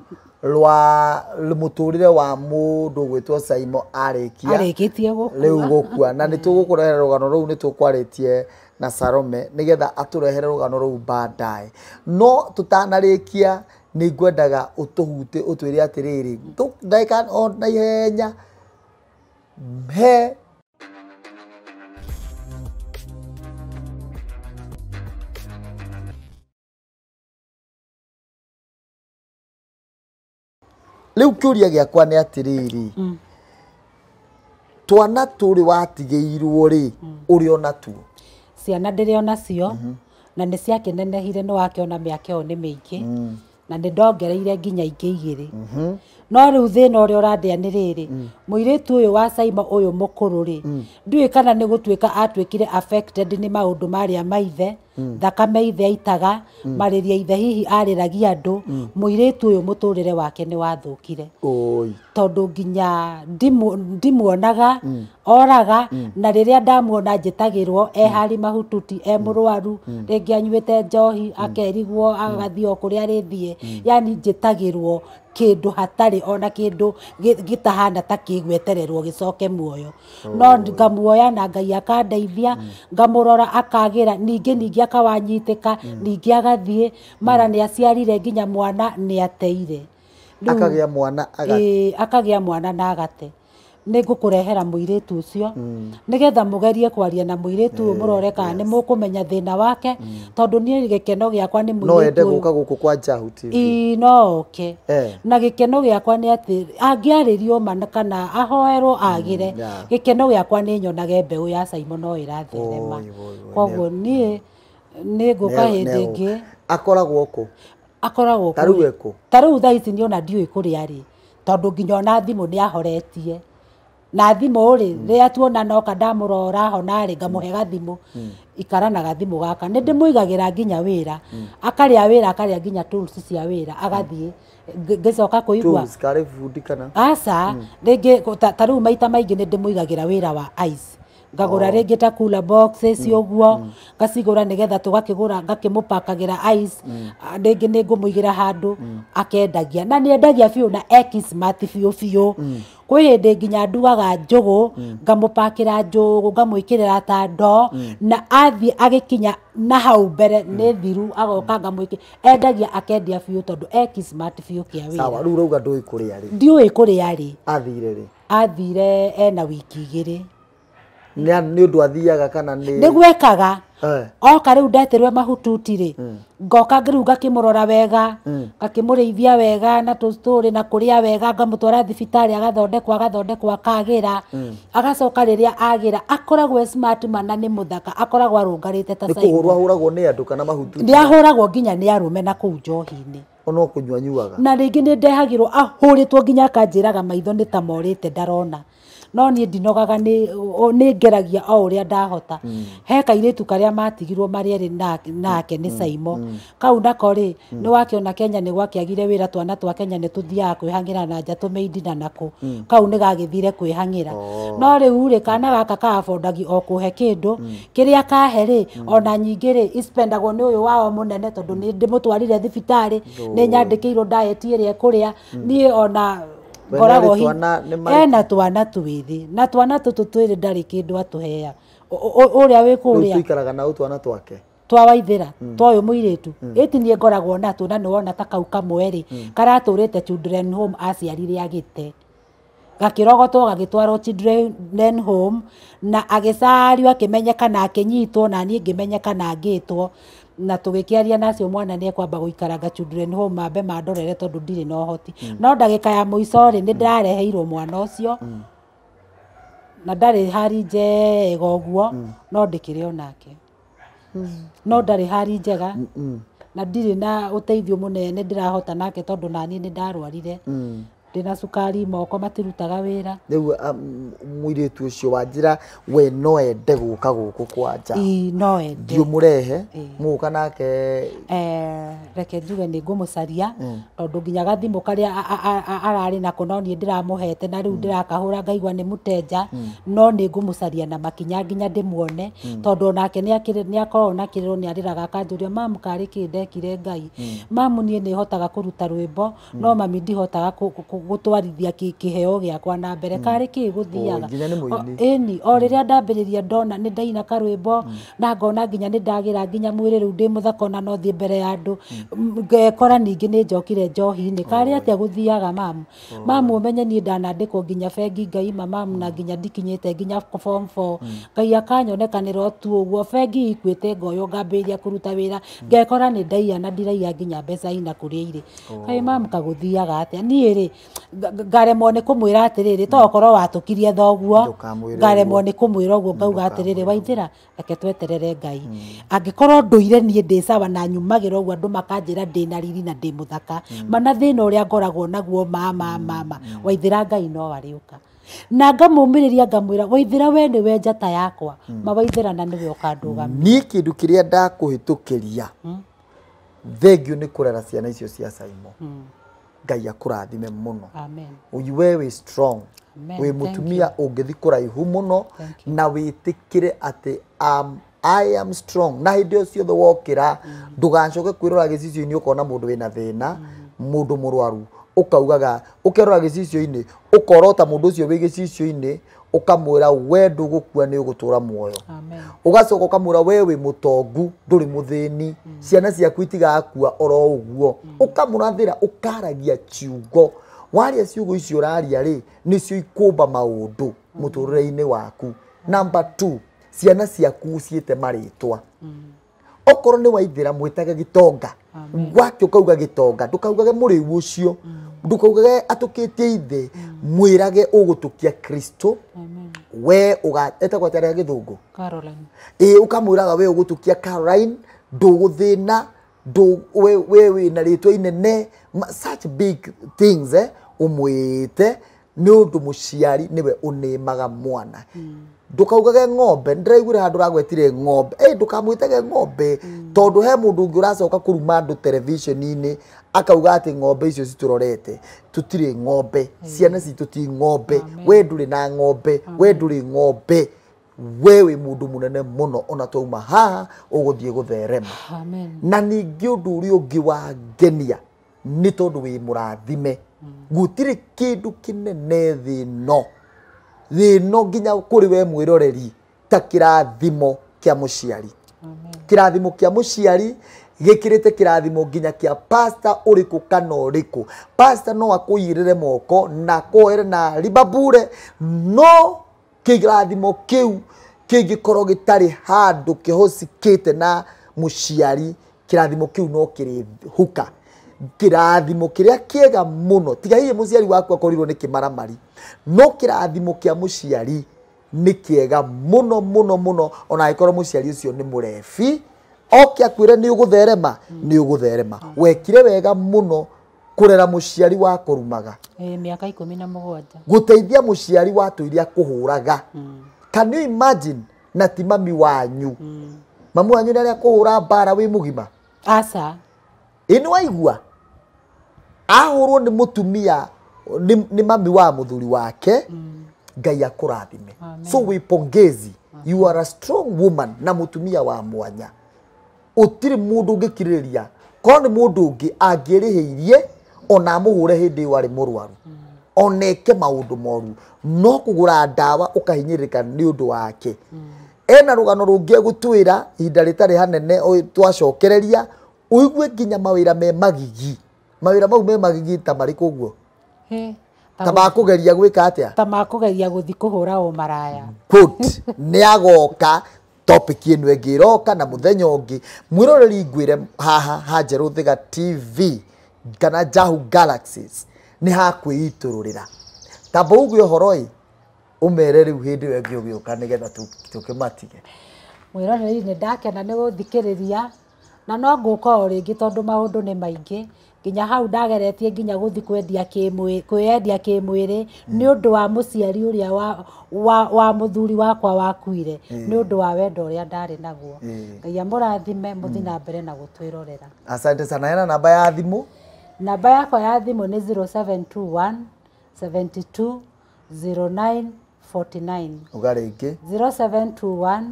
rwa mũtũrĩre wa mũndũ gwĩtwo Saimo arĩkia arĩkĩtie gũkua rĩu gũkua na nĩ tũgũkũrehera rũgano rũu nĩ tũkwarĩtie na Salome nĩgetha atũrehere rũgano rũu baadaye. No tũtanarĩkia nĩ ngwendaga ũtũhute ũtwĩre atĩrĩrĩ ndagĩka o na ihenya he rĩu kĩũria gĩakwa nĩ atĩrĩrĩ twana tũrĩ watigĩirwo rĩ ũrĩ ona tuo? Ciana ndĩrĩ ona cio na nĩ ciakĩnenehire nĩ wakĩona mĩaka ĩyo nĩ mĩingĩ na nĩ ndongereire nginya ingĩ 2. No rĩu thĩna ũrĩa ũrandĩa nĩ rĩrĩ mũirĩtu ũyũ wa Saimo ũyũ mũkũrũ rĩ ndiũĩ kana nĩ gũtuĩka atuĩkire affected nĩ maũndũ marĩa maithe thakame ithe aitaga marĩria ithe hihi arĩragia andũ mũirĩtu ũyũ mũtũrĩre wake nĩ wathũkire tondũ nginya ndimuonaga oraga na rĩrĩa ndamuona njĩtagĩrwo e harĩ mahututi e mũrwaru rĩngĩ anyuĩte njohi akerigwo agathiĩ o kũrĩa arĩthiĩ yani njĩtagĩrwo kĩndũ hatarĩ ona kĩndũ gĩtahana ta kĩgwetererwo gĩcoke muoyo. No ngamuoya na Ngai akandeithia ngamũrora akagĩra ningĩ akawanyitĩka ningĩ agathiĩ mara nĩ aciarire nginya mwana nĩ ateire akagĩa mwana agate akagĩa mwana na agate. Nĩ ngũkũrehera mũirĩtu ũcio nĩgetha mũgerie kwaria na mũirĩtu ũyũ mũrore kana nĩ mũkũmenya thĩna wake tondũ niĩ gĩkeno gĩakwa nĩ mũirĩtu no ende gũka gũkũ kwa Njahu TV no oke na gĩkeno gĩakwa nĩ atĩ angĩarĩrio ma kana ahoerwo agĩre gĩkeno gĩakwa nĩ nyonage mbeũ ya Saimo no ĩratherema. Koguo niĩ nĩ ngũka hĩndĩ ĩngĩ. Akoragwo kũ? Akoragwo ta rĩu ekũ? Ta rĩu thaa ici niĩ ona ndiũĩ kũrĩa arĩ tondũ nginya ona thimũ nĩ ahoretie na thimũ rĩ rĩrĩa tuona noka ndamũrora hona rĩ ngamũhe gathimũ ikara na gathimũ gaka nĩ ndĩmũigagĩra nginya wĩra akarĩa wĩra akarĩa nginya tools cia wĩra agathiĩ ngĩcoka kũigua tools karĩ bundi kana aca rĩngĩ ta rĩu maita maingĩ nĩ ndĩmũigagĩra wĩra wa ice Ngagũra rĩngĩ ta cooler boxes ũguo, ngacigũra nĩgetha tũgakĩgũra, ngakĩmũpakagĩra ice, rĩngĩ nĩ ngũmũigĩra handũ akendagia, na nĩ endagia biũ na eki smart biũ biũ. Kwĩ hĩndĩ nginya ndugaga njũgũ, ngamũpakĩra njũgũ, ngamwĩkĩrĩra ta ndoo, na athiĩ agĩkinya na hau mbere nĩ thiru, agoka ngamwĩkĩra, endagia akendia biũ tondũ eki smart biũ kĩa wĩra. Sawa, rĩu ũrauga ndũĩ kũrĩa rĩ? Ndiũĩ kũrĩa rĩ. Athire rĩ? Athire ena wiki 2. Nĩ ũndũ athiaga kana nĩ? Nĩguo ekaga. Oka rĩu ndetirwe mahututi rĩ, ngoka rĩu ngakĩmũrora wega, ngakĩmũrĩithia wega na tũstũrĩ na kũrĩa wega, ngamũtwara thibitarĩ agathondekwo, agathondekwo akagĩra, agacoka rĩrĩa agĩra akoragwo e smart mana nĩ mũthaka, akoragwo arũngarĩte ta Nĩ Simon. kũhũrwo ahũragwo nĩ andũ kana mahututi? Nĩ ahũragwo nginya nĩ arũme na kũu njohi-inĩ. Ona kũnyua nyuaga. Na rĩngĩ nĩ ndehagĩrwo ahũrĩtwo nginya akanjĩraga maitho nĩ ta morĩte ndarona. No niĩ ndinogaga, nĩ ngeragia o ũrĩa ndahota. He kairĩtu karĩa matigirwo marĩ erĩ nake nĩ Saimo. Kau nako rĩ, nĩ wakĩona Kenya nĩ gwakĩagire wĩra, twana twa Kenya nĩ tũthiaga kwĩhang'ĩra na nja tũmĩindi na nakũ. Kau nĩ gagĩthire kwĩhang'ĩra. No rĩu rĩ, kana gaka kaabondagi o kũhe kĩndũ, kĩrĩa kahe rĩ, ona nyingĩ rĩ, ispendagwo nĩ ũyũ wao mũnene tondũ nĩ ndĩmũtwarire thibitarĩ, nĩ nyandĩkĩirwo diet ĩrĩa ekũrĩa. Niĩ ona ngoragwo ena twana twĩthĩ, na twana tũtũ twĩrĩ ndarĩ kĩndũ atũheaga. Ũrĩa wĩ kũrĩa tũikaraga nao twana twake twa Waithĩra, twa ũyũ mũirĩtu, ĩti niĩ ngoragwo natuo, na nĩwona ta kau kamwe rĩ, karatũrĩte children home aciarire agĩte, gakĩrogotwo gagĩtwarwo children home, na agĩcario akĩmenyeka na akĩnyitwo, na niĩ ngĩmenyeka na ngĩtwo, na tũgĩkĩaria nacio mwana nĩ ekwamba gũikaranga children home mambe mandorere tondũ ndirĩ na ũhoti. No ndagĩka ya mũico rĩ, nĩ ndĩrareheirwo mwana ũcio, na ndarĩ hari njega ũguo, no ndĩkĩrĩ onake. No ndarĩ hari njega, na ndirĩ na ũteithio mũnene ndĩrahota nake tondũ naniĩ nĩ ndarwarire. Ndĩna cukari moko matirutaga wĩra. Rĩu mũirĩtu ũcio wa njĩra we no ende gũka gũkũ kwa nja. Ii, no ende. Ndiũmũrehe, mũgũka nake. Reke njuge nĩ ngũmũcaria, tondũ nginya gathimũ karĩa ararĩ nako no niĩ ndĩramũhete, na rĩu ndĩrakahũra ngaigua nĩ mũtenja, no nĩ ngũmũcaria na makinya nginya ndĩmuone, tondũ onake nĩ akoragwo na kĩrĩro, nĩ arĩraga akanjũria, mamu karĩ kĩ ndekire Ngai? Mamu niĩ nĩ hotaga kũruta rwĩmbo, no mami ndihotaga gũtwarithia kĩheo gĩakwa na mbere. Karĩ kĩ gũthiaga? Ĩni, o rĩrĩa ndambĩrĩria ndona nĩ ndaina karwĩmbo, na ngona nginya nĩ ndagĩra nginya mwĩrĩ rĩu ndĩ mũthaka ona no thiĩ mbere ya andũ, ngekora ningĩ nĩ njokire njohi-inĩ. Karĩ atĩa gũthiaga mamu? Mamu ũmenye niĩ ndanandĩkwo nginya bengi ngaima mamu, na nginya ndikinyĩte nginya form 4. Ngai akanyonekanĩra o tu ũguo, bengi ikuĩte ngoywo ngambĩrĩria kũruta wĩra, ngekora nĩ ndaiya na ndiraiya nginya mbeca ina kũrĩa irĩ. Kaĩ mamu kagũthiaga atĩa? Niĩ rĩ, ngaremwo nĩ kũmwĩra atĩrĩrĩ, to okorwo watũkirie thoguo, ngaremwo nĩ kũmwĩra ũguo, ngauga atĩrĩrĩ, Waithĩra, reke tweterere Ngai. Angĩkorwo ndũire niĩ ndĩ sawa na nyumagĩra ũguo andũ makanjĩra ndĩ na riri na ndĩ mũthaka, mana thĩna ũrĩa ngoragwo naguo mama mama, Waithĩra Ngai no arĩũka. Na ngamũmĩrĩria ngamwĩra, Waithĩra we nĩwe njata yakwa, ma Waithĩra na nĩwe ũkandũgamia. Niĩ kĩndũ kĩrĩa ndakũhĩtũkĩria, thengio nĩ kũrera ciana icio cia Saimo. Ngai akũrathime mũno. Amen. We wĩ strong. Wĩ mũtumia ũngĩthiĩ kũraihu mũno, na wĩtĩkĩre atĩ I am strong. Na hĩndĩ ĩyo ciothe wokĩra, ndũgacoke kwĩrora gĩcicio-inĩ ũkona mũndũ wĩna thĩna, mũndũ mũrwaru, ũkaugaga, ũkerora gĩcicio-inĩ, ũkorota mũndũ ũcio wĩ gĩcicio-inĩ, ũkamwĩra we ndũgũkua nĩ ũgũtũra muoyo. Ũgacoka ũkamwĩra we wĩ mũtongu, ndũrĩ mũthĩni, ciana ciaku itigakua oro ũguo. Ũkamũrathĩra, ũkaragia ciugo. Waria ciugo icio ũraria rĩ, nĩcio ikũmba maũndũ mũtũrĩre-inĩ waku. Number 2, ciana ciaku ciĩte marĩtwa. Okorwo nĩ Waithĩra mwĩtage gĩtonga, gwake ũkauga gĩtonga, ndũkaugage mũrĩu ũcio, ndũkaugage atũkĩtie ithe, mwĩrage ũgũtũkia Kristo. We etagwo atĩa gĩthũngũ? Caroline. Ĩĩ, ũkamwĩraga we ũgũtũkia Caroline, ndũgũthĩna, we wĩna rĩtwa inene, such big things, ũmwĩte nĩ ũndũ mũciari nĩwe ũnĩmaga mwana. Ndũkaugage ng'ombe, ndĩraiguire handũ ũragwetire ng'ombe, ndũkamwĩtage ng'ombe, tondũ he mũndũ ũngĩ ũracoka kũruma andũ television-inĩ akauga atĩ ng'ombe icio citũrorete, tũtirĩ ng'ombe, ciana citũ ti ng'ombe, we ndũrĩ na ng'ombe, we ndũrĩ ng'ombe. We wĩ mũndũ mũnene mũno ona twauma haha ũgũthiĩ gũtherema. Amen. Na ningĩ ũndũ ũrĩa ũngĩ wangenia nĩ tondũ wĩ mũrathime. Gũtirĩ kĩndũ kĩnene thĩ ĩno, thĩ ĩno nginya kũrĩ we mwĩroreri ta kĩrathimo kĩa mũciari. Kĩrathimo kĩa mũciari gĩkĩrĩte kĩrathimo nginya kĩa pastor ũrĩkũ kana ũrĩkũ. Pastor no akũigĩrĩre moko na akũoere na ribabure, no kĩrathimo kĩu kĩngĩkorwo gĩtarĩ handũ kĩhocikĩte na mũciari, kĩrathimo kĩu no kĩrĩhuka. Kĩrathimo kĩrĩa kĩega mũno, tiga hihi mũciari waku akorirwo nĩ kĩmaramari, no kĩrathimo kĩa mũciari nĩ kĩega mũno mũno mũno, ona angĩkorwo mũciari ũcio nĩ mũrebi, oke akwĩre nĩ ũgũtherema, nĩ ũgũtherema. Wekire wega mũno kũrera mũciari wa kũrumaga. Mĩaka 17. Gũteithia mũciari watũire akũhũraga. Can you imagine? Na ti mami wanyu. Mami wanyu nĩ arĩa kũhũra mbara wĩ mũgima? Aca. Ĩ nĩ waigua? Ahũrwo nĩ mũtumia, nĩ mami wa mũthuri wake, Ngai akũrathime. So wĩ pongezi. You are a strong woman na mũtumia wa mwanya. Ũtirĩ mũndũ ũngĩkirĩrĩria. Korwo nĩ mũndũ ũngĩ angĩrĩhĩirie ona amũhũre hĩndĩ ĩyo arĩ mũrwaru. Ona eke maũndũ moru, no kũgũra ndawa ũkahinyĩrĩrĩka nĩ ũndũ wake. Ena rũgano rũngĩ egũtwĩra ihinda rĩtarĩ hanene twacokereria, ũigue nginya mawĩra me magigi. Mawĩra mau me magigi ta marĩkũ ũguo? Ta makũgeria gwĩka atĩa? Ta makũgeria gũthiĩ kũhũra ũmaraya. Good. Nĩ agoka topic ĩno ĩngĩ ĩroka na mũthenya ũngĩ. Mwĩroreri ngwĩre haha ha Njerũ Thiga TV kana Jahu Galaxies nĩ hakwĩitũrũrĩra. Tamba uge ũhoro ĩ, ũmere rĩu hĩndĩ ĩyo ĩngĩ ũgĩũka nĩgetha tũkĩmatige. Mwĩroreri nĩ ndakena nĩ gũthikĩrĩria na no ngũka o rĩngĩ tondũ maũndũ nĩ maingĩ. Nginya hau ndageretie nginya gũthiĩ kwĩyendia kĩmwĩrĩ nĩ ũndũ wa mũciari ũrĩa wa mũthuri wakwa wakuire, nĩ ũndũ wa wendo ũrĩa ndarĩ naguo. Ngai amũrathime, mũthiĩ na mbere na gũtwĩrorera. Asante sana. Ena namba ya thimũ? Namba yakwa ya thimũ nĩ 0721 72 09 49. Uga rĩngĩ. 0721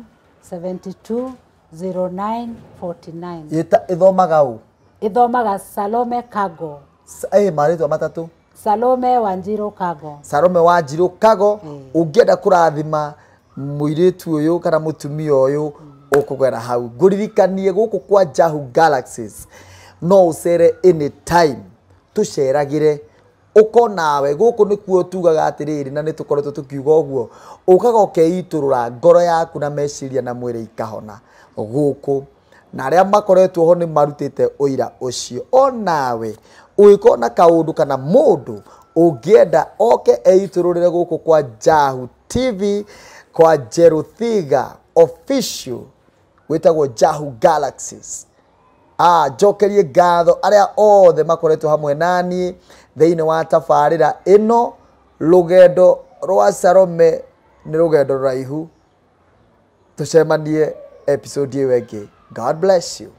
72 09 49. Ĩthomaga ũ? Ĩthomaga Salome Kago. Marĩtwa matatũ? Salome Wanjiru Kago. Salome Wanjiru Kago. Ũngĩenda kũrathima mũirĩtu ũyũ kana mũtumia ũyũ, ũkũgera hau. Ngũririkanie gũkũ kwa Jahu Galaxies no ũcere anytime, tũceragĩre ũko nawe. Gũkũ nĩkuo tugaga atĩrĩrĩ, na nĩ tũkoretwo tũkiuga ũguo, ũkaga ũkeitũrũra ngoro yaku na meciria na mwĩrĩ ikahona gũkũ. Na arĩa makoretwo ho nĩ marutĩte ũira ũcio. Onawe ũngĩkorwo na kaũndũ kana mũndũ ũngĩenda oke eitũrũrĩre gũkũ kwa Jahu TV, kwa Njerũ Thiga official, wĩtagwo Jahu Galaxies. Njokerie ngatho arĩa othe makoretwo hamwe naniĩ thĩinĩ wa tabarĩra ĩno. Rũgendo rwa Salome nĩ rũgendo rũraihu. Tũcemanie episode ĩyo ĩngĩ. God bless you.